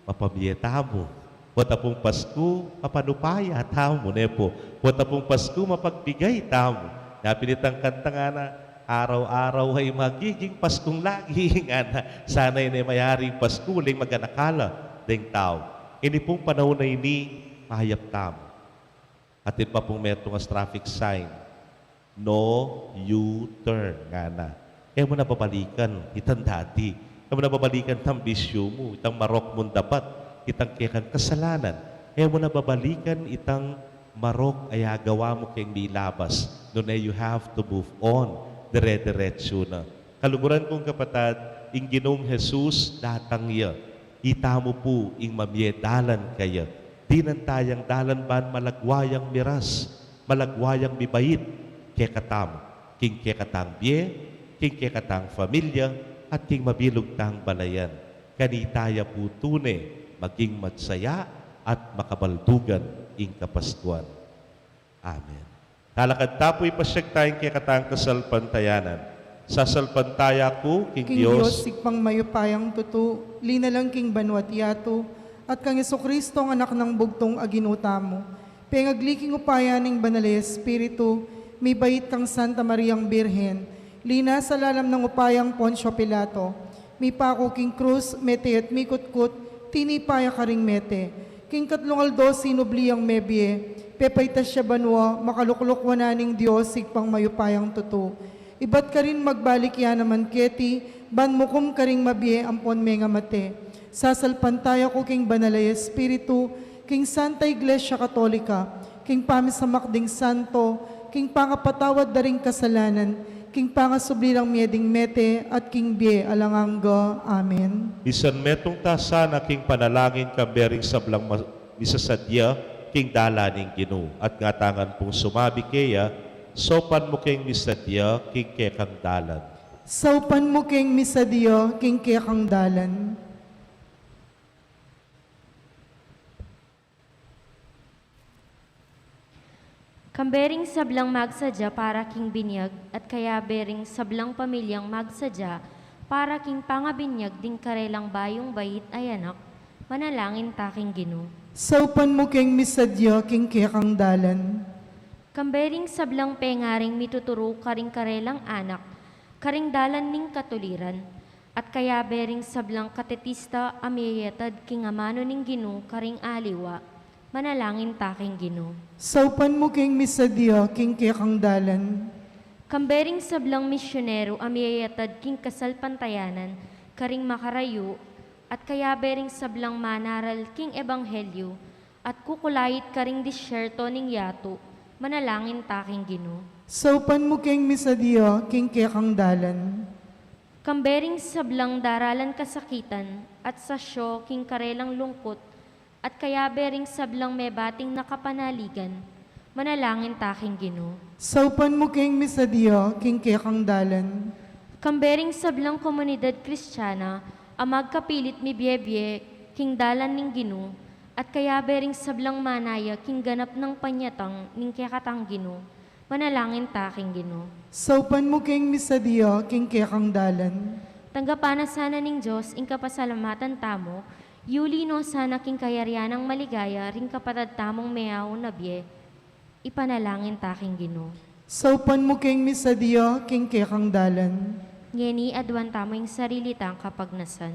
mapabie tamu. Pota pung Pasku, mapanupaya tamu, ne pu. Pota pung Pasku, mapagbigay tamu. Nya pin itang kanta, ngana, araw-araw ay magiging Paskung lagi, ngana. Sana ine mayaring Pasku uling maganaka la deng tau. Ini pung panaun a ini, mayap tamu. Atin pa pung metung a traffic sign, no U-turn, ngana. E mu na babalikan itang dati. E mu na babalikan itang bisyu mu, itang marok mung dapat, itang kekang kasalanan. E mu na babalikan itang marok a agawa mu keng milabas. Nune, you have to move on. Dire-diretsu na. Kaluguran kung kapatad, ing Ginung Jesus datang ya. Itamu pu ing mamie dalan kaya. Dinan taya ing dalan ban malagwa yang miras, malagwa yang mibait kekatamu, king kekatang bie, king kekatang familia, at king mabilug tang balayan. Kanita ya pu tune maging magsaya at makabaldugan ing Kapaskuan. Amen. Talakad ta pu, ipasyag taya ing kekatang kasalpantayanan. Sasalpantaya ku king Dios, Ibpang mayupayang tutu, linalang king banua't yatu, at kang Jesucristo, a Anak nang bugtung a Ginu tamu. Pengagli king upaya ning Banal a Espiritu, mibait kang Santa Mariang Birhen, linasa lalam nang upayang Poncio Pilato, mipaku king krus, mete at mikutkut, tinipa ya karing mete. King katlung aldo sinubli yang mebie, pepaitas ya banua, makalukluk wanan ning Dios Ibpang mayupayang tutu. Ibat karin magbalik ya naman keti, ban mukum karing mabie ampon mengamate. Sasalpantaya ku king Banal a Espiritu, king Santa Iglesia Katolika, king pamisamak ding santo, king pangapatawad da ring kasalanan, king pangasubli lang mie ding mete, at king bie alang angga. Amen. Misan metung ta sana king panalangin kambe ring sablang ma-, misasadya king dalan ning Ginu, at ngatanan pung sumabi keya, saupan mu keng misadya king kekang dalan. Saupan mu keng misadya king kekang dalan. Kambe ring sablang magsadya para king binyag, at kayabe ring sablang pamilyang magsadya para king pangabinyag ding karelang bayung bait a anak, manalangin ta king Ginu. Saupan mu keng misadya king kekang dalan. Kambe ring sablang pengaring mituturu karing karelang anak, karing dalan ning katuliran, at kayabe ring sablang katekista a miyayatad king amanu ning Ginu karing aliwa, manalangin ta king Ginu. Saupan mu keng misadya king kekang dalan. Kambe ring sablang misyonero a miyayatad king kasalpantayanan karing makarayu, at kayabe ring sablang manaral king ebanghelyu, at kukulait karing disyerto ning yatu, manalangin ta king Ginu. Saupan mu keng misadya king kekang dalan. Kambe ring sablang daralan kasakitan, at sasyo king karelang lungkut, at kayabe ring sablang mebating na kapanaligan, manalangin ta king Ginu. Saupan mu keng misadya king kekang dalan. Kambe ring sablang komunidad Kristiana a magkapilit mibiebie king dalan ning Ginu, at kayabe ring sablang manaya king ganap nang panyatang ning kekatang Ginu, manalangin ta king Ginu. Saupan mu keng misadya king kekang dalan. Tanggapan na sana ning Dios ing kapasalamatan tamu, yuli no sana king kayarian nang maligaya ring kapatad tamung meaun a bie, ipanalangin ta king Ginu. Saupan mu keng misadya king kekang dalan. Ngeni aduan tamu ing sarili tang kapagnasan.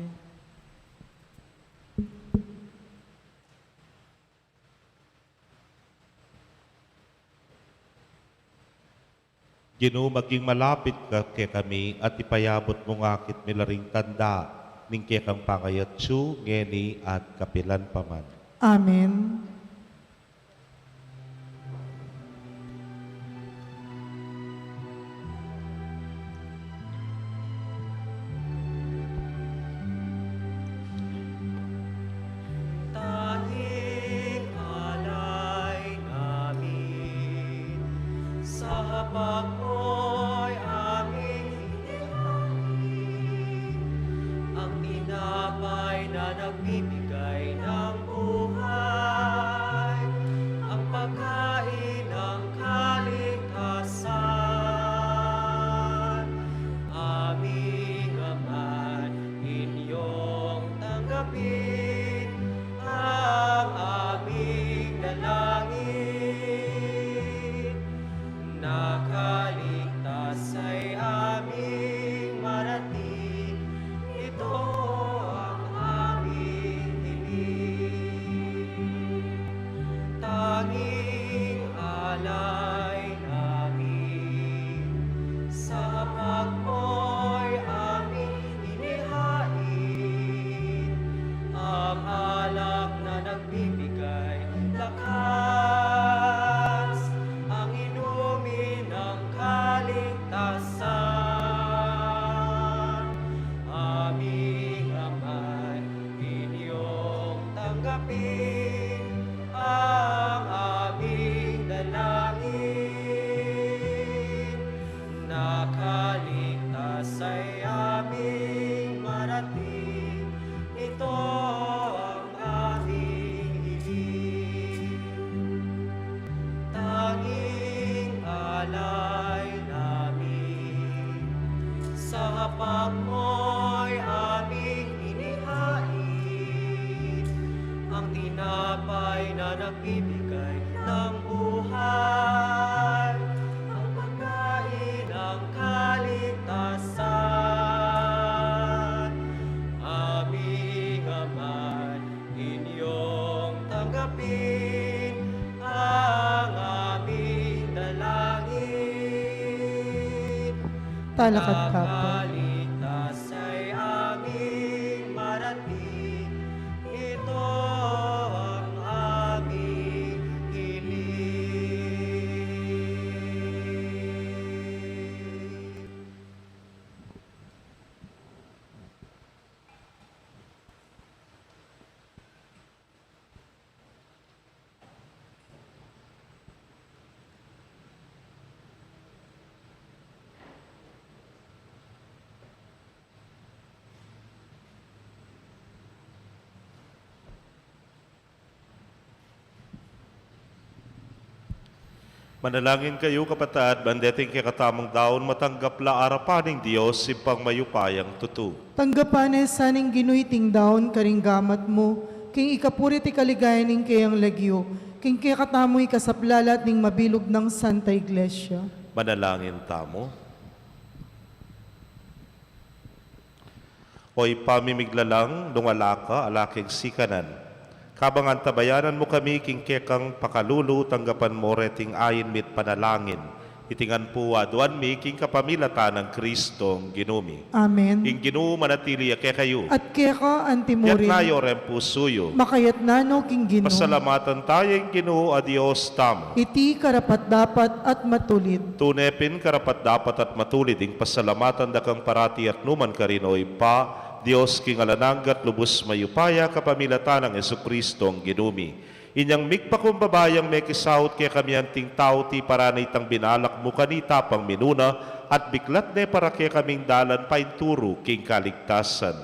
Ginu, maging malapit ka kekami at ipayabut mung akit mi la ring tanda ning kekang pangayatsu, ngeni at kapilan pa man. Amen. Tanging alay namin sa hapag mo'y aming inihain, ang tinapay na nagbibigay ng buhay, ang pagkain ng kaligtasan. Aming Ama, inyong tanggapin ang aming dalangin, na kaligtas ay aming marating. Ito ang aming hiling. Tanging alay namin sa hapag mo'y aming inihain, ang alak na nagbibigay lakas, ang inumin ng kaligtasan. Aming Ama, inyong tanggapin ang aming dalangin, na kaligtas ay aming marating. Ito ang aming hiling. Tanging alay namin sa hapag mo'y aming inihain, ang tinapay na nagbibigay ng buhay, ang pagkain ng kaligtasan. Aming Ama, inyong tanggapin ang aming dalangin. Talakad ka po. Kaligtas ay aming marating, ito ang aming hiling. Manalangin kayu, kapatad, ban deting kekatamung daun matanggap la arapan ning Dios, Ibpang mayupayang tutu. Tanggapan na sa ning Ginu iting daun karing gamat mu, king ikapuri at ikaligaya ning keyang lagyu, king kekatamung ikasaplalat ning mabilug nang Santa Iglesia. Manalangin tamu. O Ibpa ming miglalang, nung ala ka, ala keng sikanan. Kabang antabayanan mu kami king kekang pakalulu, tanggapan mu reting ain mi't panalangin. Iti ngan pu aduan mi king kapamilatan nang Kristong Ginu mi. Amen. Ing Ginu manatili ya kekayu. At keka antimurin. Iyatas yu reng pusu yu. Makayatas no king Ginu. Pasalamatan taya ing Ginu a Dios tamu. Iti karapat-dapat at matulid. Tune pin karapat-dapat at matulid ing pasalamatan da kang parati at nukarin man, O Ibpa, Dios king alang angga at lubus mayupaya, kapamilatan nang Jesukristong Ginu mi. Inyang migpakumbaba yang mekisaut kekami anting tau, tiparan ne itang binalak mu kanita pang minuna, at biklat ne para kekaming dalan paintulu king kaligtasan.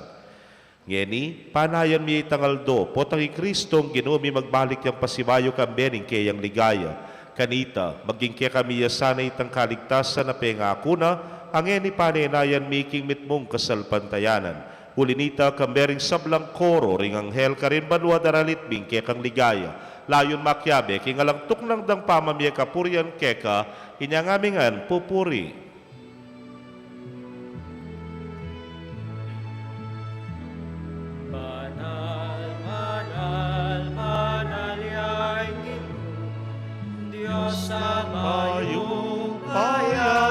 Ngeni, panayan mi itang aldo, potang i Kristong Ginu mi magbalik yang pasibayu kambe ning keyang ligaya. Kanita, maging kekami ya sana itang kaligtasan a pengaku na, a ngeni panenayan mi king mitmung kasalpantayanan. Uli na nita, kambe ring sablang koro ring anghel karin banua daralit mi ing kekang ligaya. Layun makiabe king alang tuknang dang pamamie kapurian keka, inyang ami ngan pupuri. Banal, banal, banal ya ing Ginu, Dios a mayupaya.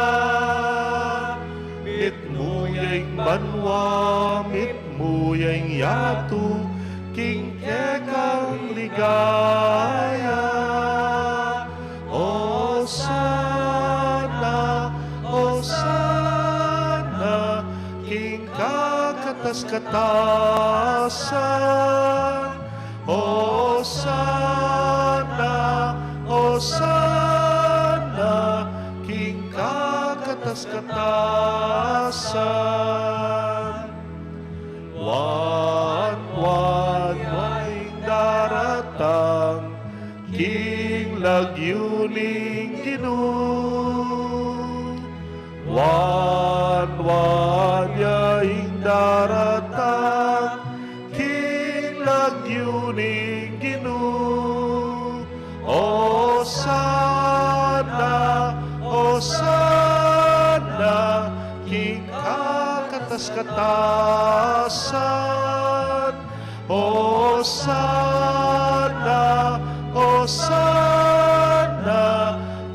Mitmu ya ing banua, mitmu ya ing yatu, king kekang ligaya. Osana, Osana, king kakatas-katasan. Osana, Osana, king kakatas-katasan. Wanwan ya ing daratang king lagyu ning Ginu. Wanwan ya ing daratang king lagyu ning Ginu. Osana, Osana, king kakatas-katasan. Osana, Osana,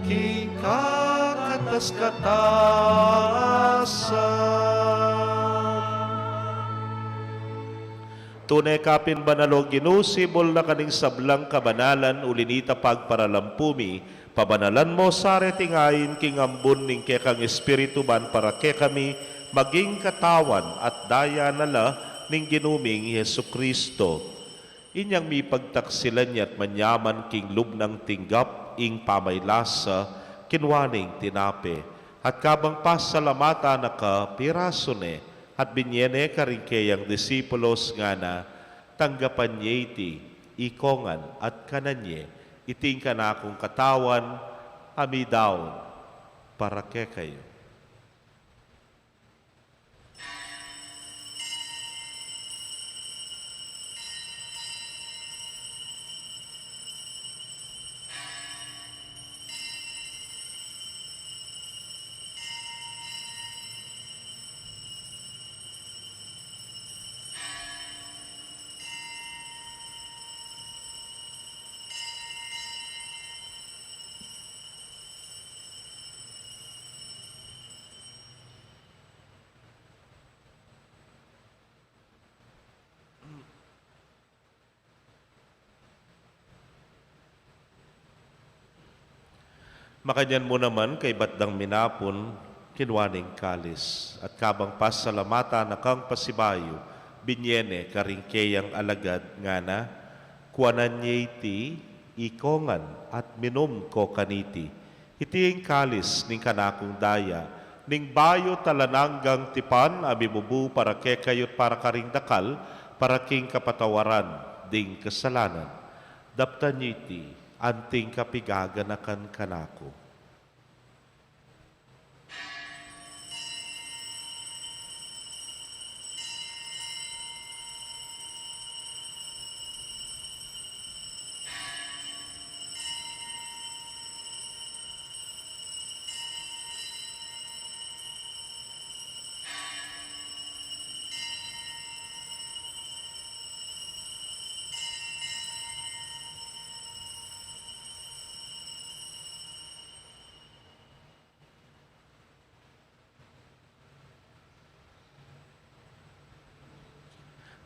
king kakatas-katasan. Tune ka pin banal, O Ginu, sibul na ka ning sablang kabanalan, uli na nita pagparalampu mi, pabanalan mu sa reting ain king ambun ning kekang Espiritu, ban para kekami maging katawan at daya na la ning Ginu ming Jesucristo. Inyang mipagtaksilan ya at manyaman king lub nang tinggap ing pamaylasa, kinua ne ing tinape, at kabang pasalamatan na ka, pirasu ne, at binye ne karing keyang disipulos, ngana, tanggapan ye iti, ikongan at kanan ye, iti ing kanakung katawan, a midaun para kekayu. Makanyan mu naman, kaybat dang minapun, kinua ne ing kalis, at kabang pasalamatan na kang pasibayu, binye ne karing keyang alagad, ngana, kuanan ye iti, ikongan, at minum ko kaniti. Iti ing kalis ning kanakung daya, ning bayu at alang anggang tipan, a mibubu para kekayu at para karing dakal, para king kapatawaran ding kasalanan. Daptan ye iti, anting kapigaganakan kanaku.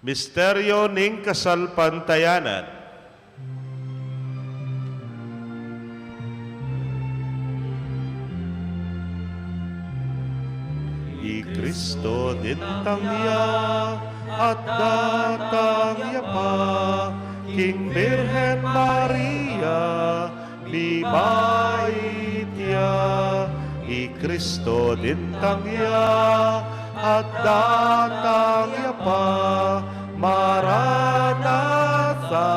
Misteryo ning kasalpantayanan. I Kristo dintang ya at datang ya pa king Birhen Maria, mibait ya. I Kristo dintang ya at datang ya pa. Maranatha,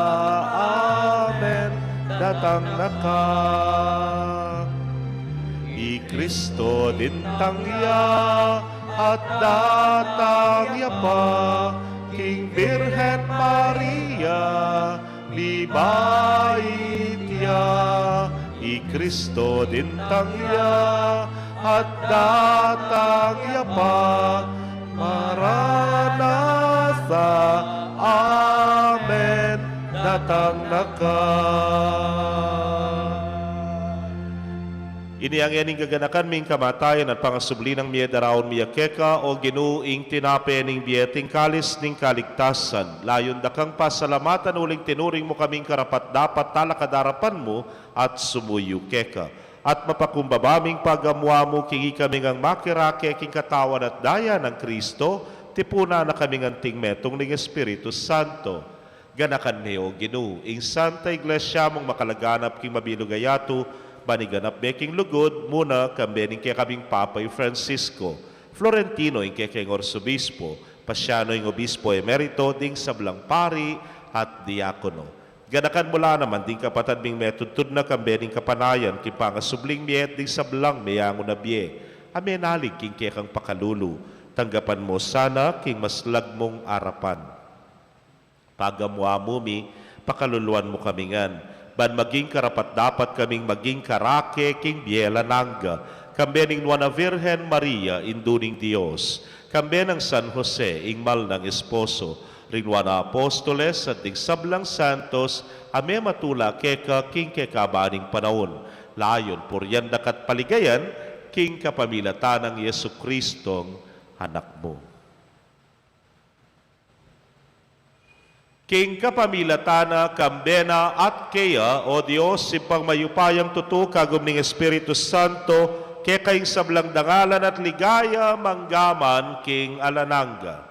amen, datang na ka. I Kristo dintang ya at datang ya pa king Birhen Maria, mibait ya. I Kristo dintang ya at datang ya pa. Maranatha, amen, datang na ka. Ini ing gaganakan mi king kamatayan at pangasubli nang mie, daraun mi ya keka, o Ginu, ing tinape ning bie at ing kalis ning kaligtasan. Layun da kang pasalamatan uling tinuring mu kaming karapat-dapat talakad arapan mu at sumuyu keka. At mapakumbaba ming pagamu-amu king ikami ngang makirake king katawan at daya nang Kristo, tipunan na kaming anting metung ning Espiritu Santo. Ganakan me, o Ginu, ing Santa Iglesia mung makalaganap king mabilug a yatu, ban iganap me king lugud, muna kambe ning kekaming Papa i Francisco, Florentino ing kekeng Arsobispo, Pasiano ing Obispo Emerito, ding sablang pari at diakono. Ganakan mu la naman ding kapatad ming metudtud na kambe ning kapanayan king pangasubling mie at ding sablang meyangu na bie a menalig king kekang pakalulu. Tanggapan mu sana king maslag mung arapan. Pagamu-amu mi, pakaluluan mu kami ngan, ban maging karapat-dapat kaming maging karake king bie alang angga, kambe ning Nuan a Virgen Maria, Indu ning Dios, kambe nang San Jose, ing mal nang esposo, ring Nuan a Apostoles, at ding sablang santos a mematula keka king kekaban ning panaun, layun purian da ka at paligayan, king kapamilatan nang Jesucristong Anak mu. King kapamilatan na, kambe na, at keya, o Dios, Ibpang mayupayang tutu, kagum ning Espiritu Santo, keka ing sablang dangalan at ligaya, mangga man king alang angga.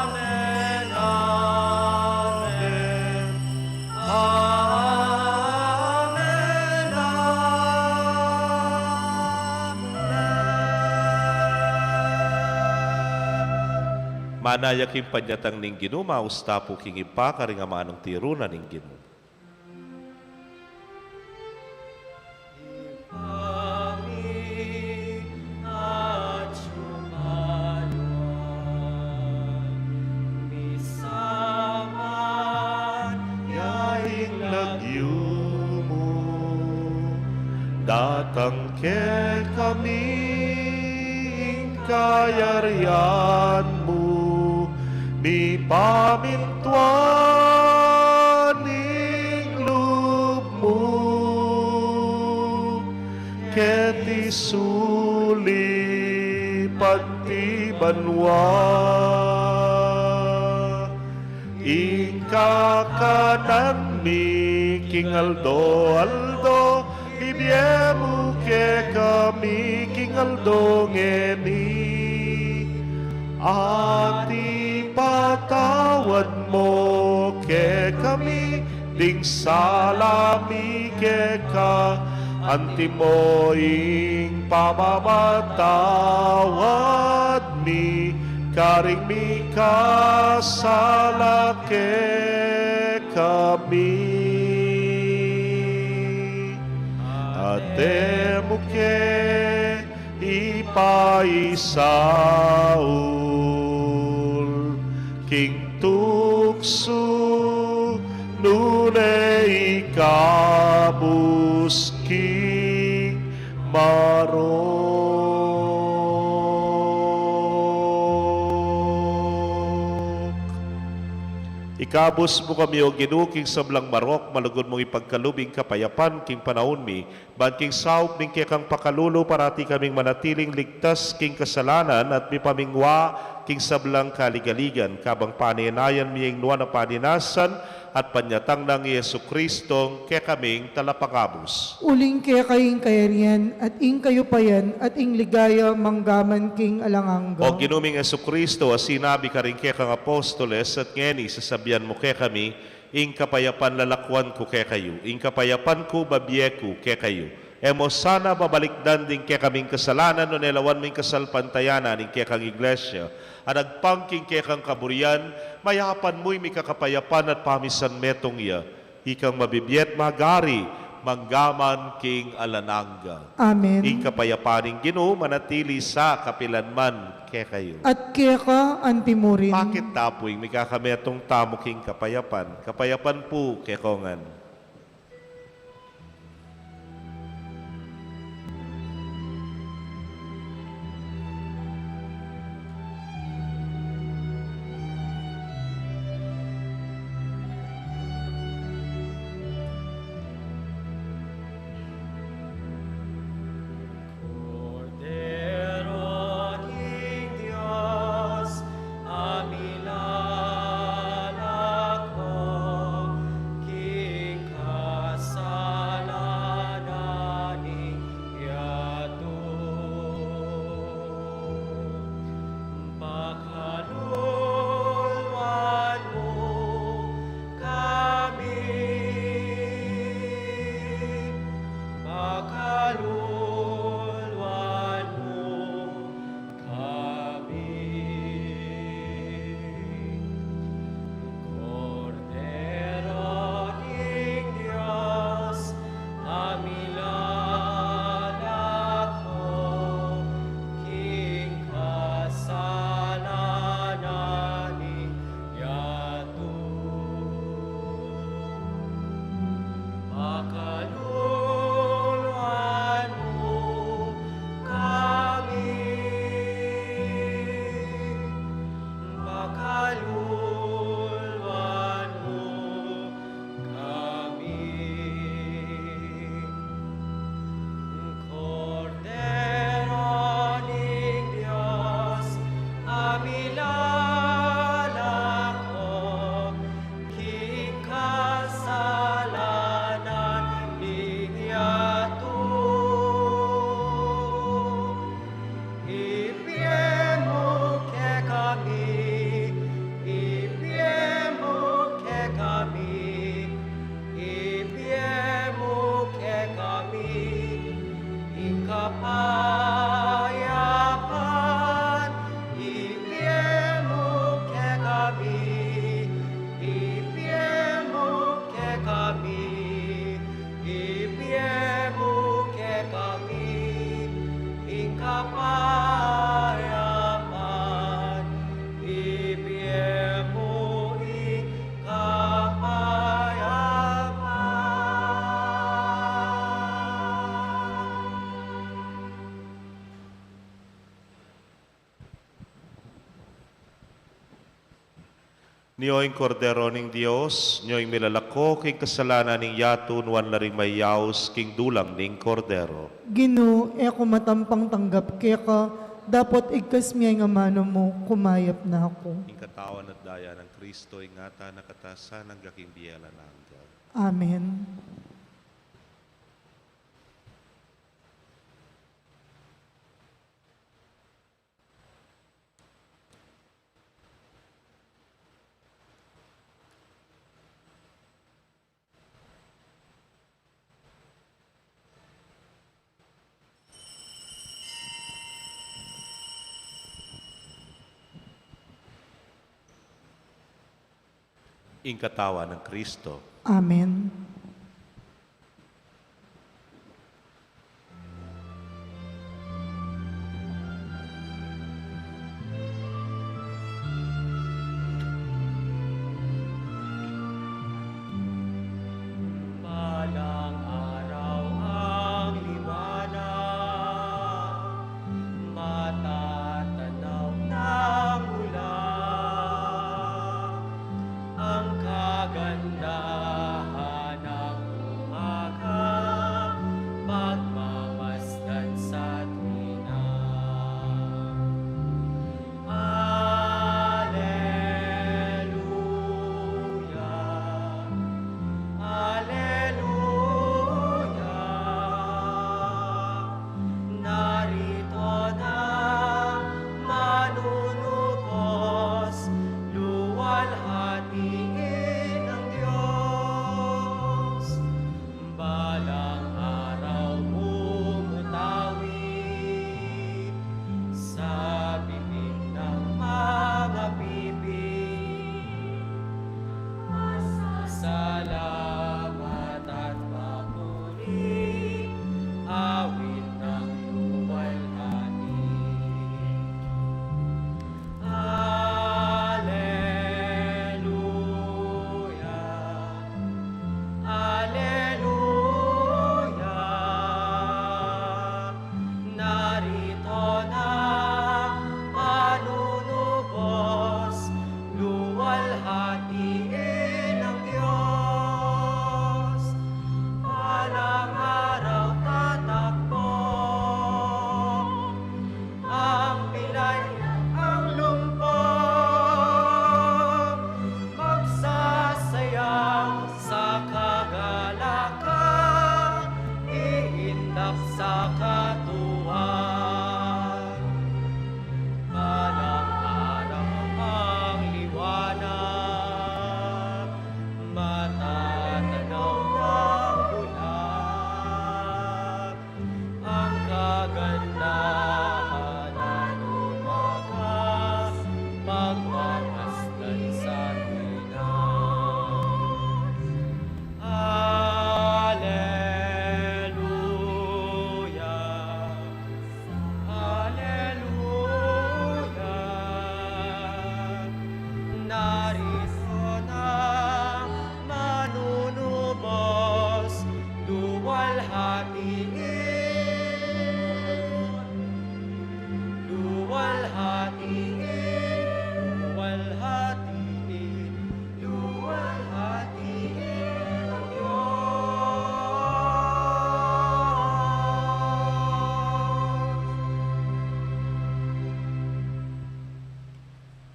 Amen, amen, amen. Manaya king panyatang ning Ginu, maus ta pu king Ibpa, karing amanung tiru na ning Ginu. Ibpa mi, atyu ka banua, misamban ya ing lagyu mu, datang kekami ing kayarian mu, mipamintuan ing lub mu keti sulip anti banua. Ing kakanan mi king aldo-aldo, ibie mu kekami king aldo ngeni. At ipatawad mu kekami ding sala mi keka, antimo ing pamamatawad mi karing mikasala kekami. At e mu ke ipaisaul king tuksu, nune ikabus king marok. I Ikabus mu kami, O Ginu, king sablang marok, malugud mung ipagkalub ing kapayapan king panaun mi, ban king saup ning kekang pakalulu parati kaming manatiling ligtas king kasalanan at mipamingwa king sablang kaligaligan, kabang panenayan mi ing nuan a paninasan at panyatang nang Jesu Kristong kekaming Talapagkabus. Uling keka ing kayarian, at ing kayupayan, at ing ligaya, manggaman king alang angga. O Ginu ming Jesu Kristo, a sinabi karing kekang apostoles, at ngeni sasabian mu kekami, ing kapayapan lalakuan ku kekayu, ing kapayapan ku babie ku kekayu. E mu sana babalikdan ding kekaming kasalanan, nune lawan mu ing kasalpantayanan ning kekang Iglesia, a nagpang king kekang kaburian, mayapan mu ing mikakapayapan at pamisan metung ya. Ikang mabibie at magari, manggaman king alang angga. Amen. Ing kapayapan ning Ginu manatili sa kapilan man kekayu. At keka antimurin. Pakit tapu ing mikakametung tamu king kapayapan. Kapayapan pu kekongan. Kordero ning Dios, a milalako king kasalanan ning yatu. Pakaluluan mu kami, pakaluluan mu kami. Kordero ning Dios, a milalako king kasalanan ning yatu. Pakaluluan mu kami, pakaluluan mu kami. Kordero ning Dios, a milalako king kasalanan ning yatu. Ibie mu kekami, ibie mu kekami, ibie mu kekami ing kapayapan, ibie mu kekami, ibie mu kekami, ibie mu kekami ing kapayapan, ibie mu ing kapayapan. Nyo ing Kordero ning Dios, nyo ing milalako king kasalanan ning yatu, nuan la ring mayaus king dulang ning Kordero. Ginu, e ku matampang tanggap keka, dapot igkas mu ing amanu mu, kumayap na ku. Ing katawan at daya nang Kristo, ingatan na katamu sa angga king bie alang angga. Amen. Ing katawan nang Kristo. Amen. Balang araw ang liwanag, matatanaw nang ulan, ang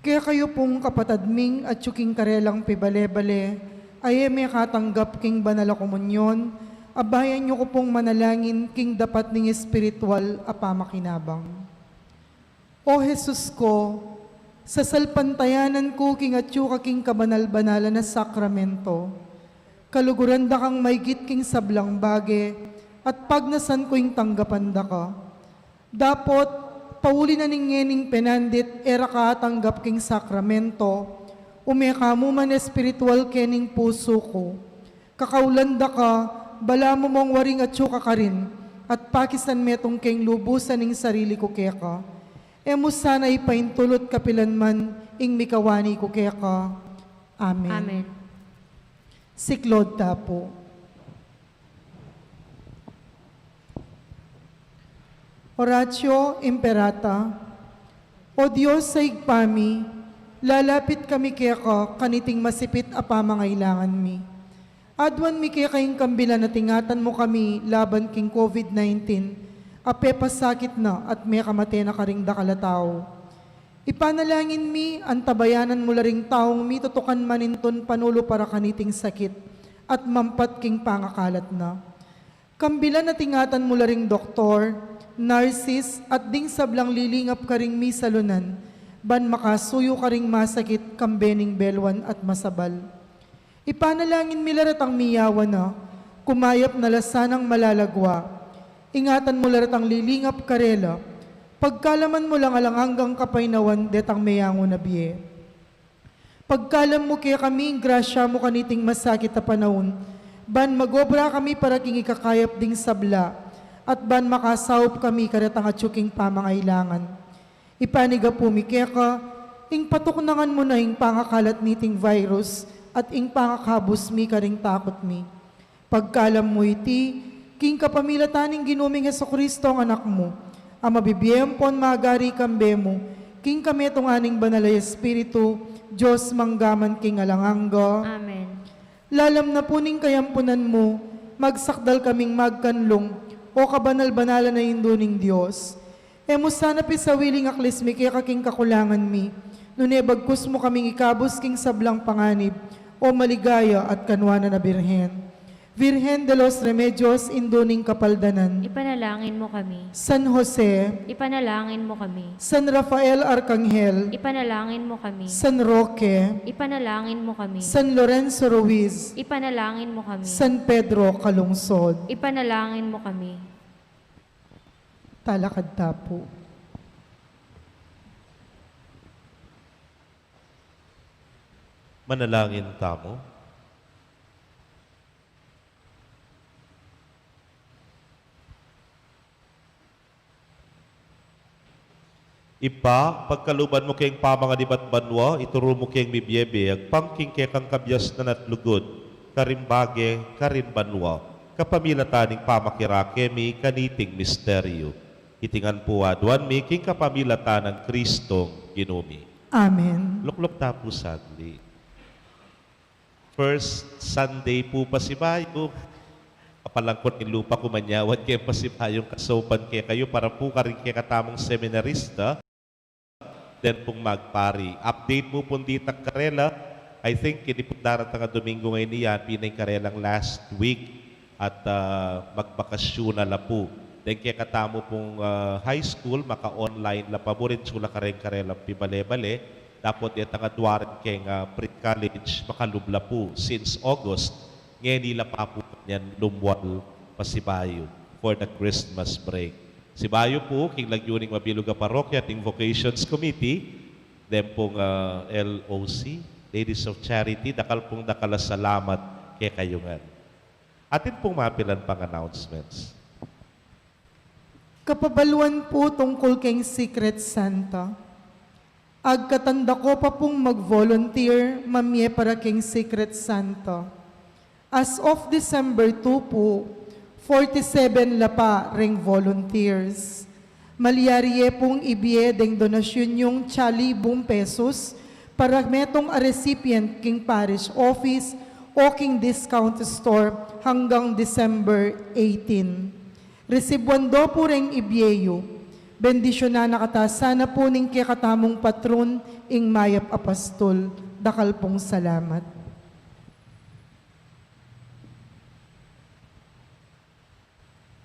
Kekayu pung kapatad ming atyu king karelang pibale-bale a e mekatanggap king banal a komunyon, abayan yu ku pung manalangin king dapat ning espiritual a pamakinabang. O Jesus ku, sasalpantayanan ku king atyu ka king kabanal-banalan a sakramento. Kaluguran da kang maygit king sablang bage, at pagnasan ku ing tanggapan da ka. Dapot, pauli na ning ngening penandit e ra ka atanggap king sakramento, ume ka mu man espiritual kening pusu ku. Kakaulan da ka, balamu mung waring atyu ka karin, at pakisan metung keng lubusan ing sarili ku keka. E mu sana ipaintulut kapilan man ing mikawani ku keka. Amen. Amen. Siklaud ta pu. Oratio Imperata. O Dios a Ibpa mi, lalapit kami keka kaniting masipit a pamangailangan mi. Aduan mi keka ing kambilan a ingatan mu kami laban king COVID nineteen a pepasakit na at mekamate na karing dakal a tau. Ipanalangin mi, antabayanan mu la ring taung mitutukan manintun panulu para kaniting sakit at mampat king pangakalat na. Kambilan at ingatan mu la ring doktor, narsis, at ding sablang lilingap karing misalunan, ban makasuyu karing masakit kambe ning belwan at masabal. Ipanalangin mi la retang miyawan na, kumayap na la sanang malalagwa. Ingatan mu la retang lilingap karela, pagkaluban mu lang alang anggang kapaynawan detang meyangu na bie. Pagkaluban mu kekami ing grasya mu kaniting masakit a panaun, ban mag-obra kami para king ikakayap ding sabla, at ban makasaup kami karetang atyu king pamangailangan. Ipanyawad mi keka ing patuknangan mu na ing pangakalat niting virus at ing pangakabus mi karing takut mi. Pagkaluban mu iti, king kapamilatan ning Ginu ming Jesucristo a Anak mu, a mabibie ampon magari kambe mu, king kametungan ning Banal a Espiritu, Dios mangga man king alang angga. Amen. Lalam na pu ning kayampunan mu, magsakdal kaming magkanlung, o kabanal-banalan a Indu ning Dios. E mu sana pisawili ing aklis mi keka king kakulangan mi, nune bagkus mu kaming ikabus king sablang panganib, o maligaya at kanuanan a Birhen. Virgen de los Remedios, Indu ning Kapaldanan. Ipanalangin mu kami. San Jose. Ipanalangin mu kami. San Rafael Arkanghel. Ipanalangin mu kami. San Roque. Ipanalangin mu kami. San Lorenzo Ruiz. Ipanalangin mu kami. San Pedro Calungsod. Ipanalangin mu kami. Talakad ta pu. Manalangin tamu. Ibpa, pagkaluban mu keng pamanganib at banua, ituru mu keng mibie-bie, agpang king kekang kabiasnan at lugud, karing bage, karing banua, kapamilatan ning pamakirake mi kaniting misteryu. Iti ngan pu aduan mi king kapamilatan nang Kristong Ginu mi. Amen. Lukluk ta pu saglit. First Sunday pu pasibayu. Kapalangkut ning lupa ku manyawad keng pasibayung kasaupan kekayu para pu karing kekatamung seminarista. Den pung magpari. Update mu pung ditak karela. I think, ini pung daratang a Domingo ngeni, yan pin ing karelang last week at, ah, magbakasyon na la pu. Den kekatamu pung, ah, high school, maka-online la pa mu rin, sula kareng karelang pibale-bale. Dapot detang adua rin keng, ah, pre-college, makalub la pu since August. Ngeni la pa pu kanyan lumwal pasibayu for the Christmas break. Sibayu pu, king lagyu ning mabilug a parokya at ing Vocations Committee, den pung, ah, L O C, Ladies of Charity, dakal pung dakal a salamat kekayu ngan. Atin pung mapilan pang announcements. Kapabaluan pu tungkul keng Secret Santa. Agkatan da ko pa pung mag-volunteer mamie para keng Secret Santa. As of December two pu, forty-seven la pa reng volunteers. Malyari ye pung ibie deng donasyun yung tsa libung pesos para metung a recipient king parish office o king discount store hanggang December eighteen. Resibuan do pu reng ibie yu. Bendisyunan na kata sana pu ning kekatamung patron, ing Mayap a Pastul. Dakal pung salamat.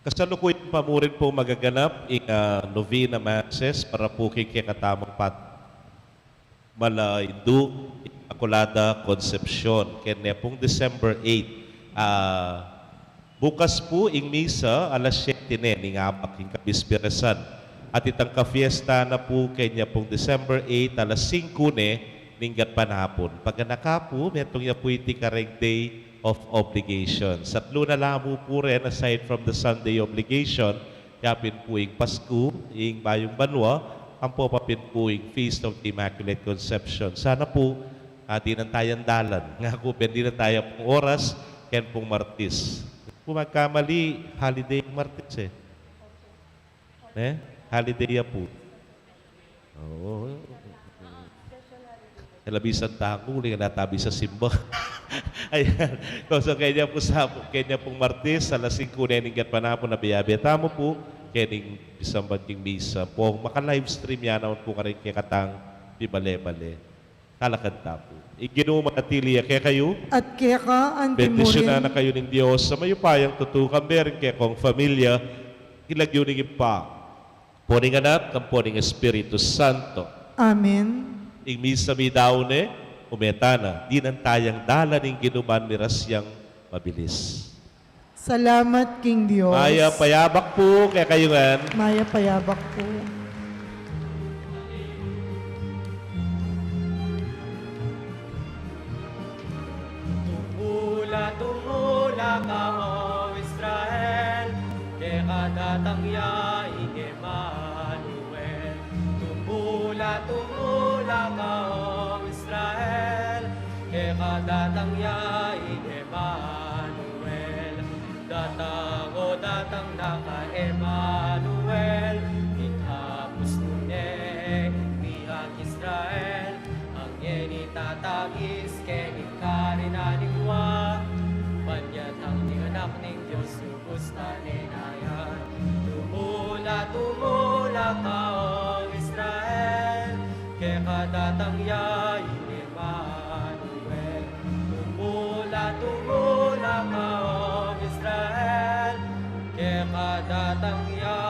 Kasalukuyan pa mu rin pung magaganap ing, ah, novena masses para pu king kekatamung pat-, mala Indu, Inmaculada Concepcion. Kene pung December eight, ah, bukas pu ing misa alas siyete ne ning abak ing kabisperasan. At itang kafiesta na pu kenya pung December eight, alas singku ne ning gatpanapun. Paganaka pu, metung ya pu iti kareng day of obligations. Atlu na la mu pu ren, aside from the Sunday obligation, yapin pu ing Pasku, ing Bayung Banua, ampo pa pin pu ing Feast of the Immaculate Conception. Sana pu, ah, dinan tayang dalan. Ngaku pin dinan taya pung oras, ken pung Martis. Pu magkamali, holiday ing Martis e. Ne? Holiday ya pu. Oo. Kalabisan taku, uli nga natabi sa simba. Ayan. So, so, kenya pu sa, kenya pung Martis, alas singku ne ning gatpanapun, abe-abe tamu pu, kening pisamban king misa. Pung maka-livestream ya naman pu karing kekatang pibale-bale. Talakad ta pu. Ing Ginu manatili ya kekayu. At keka anti mu rin. Bendisyunan na kayu ning Dios a mayupayang tutu, kambe ring kekong familia, king lagyu ning Ibpa, ampo ning Anak, ampo ning Espiritu Santo. Amen. Ing misa midaun ne, ume tana, dinan tayang dalan ing Ginu ban mirasyang mabilis. Salamat king Dios. Mayap a yabak pu kekayu ngan. Mayap a yabak pu. Tumula, tumula ka, o Israel, keka datang ya ing Emmanuel. Tumula, tumula ka, o Israel, keka datang ya ing Emmanuel. Datang, o datang na ka, Emmanuel, ing kapus mu ne king biang Israel. Ang ngeni tatagis keni karinan ning wa, panyatang ning Anak ning Dios, lubus tanenayan. Tumula, tumula ka, o Israel, keka datang ya ing Emmanuel. Tumula, tumula ka, o Israel, keka datang ya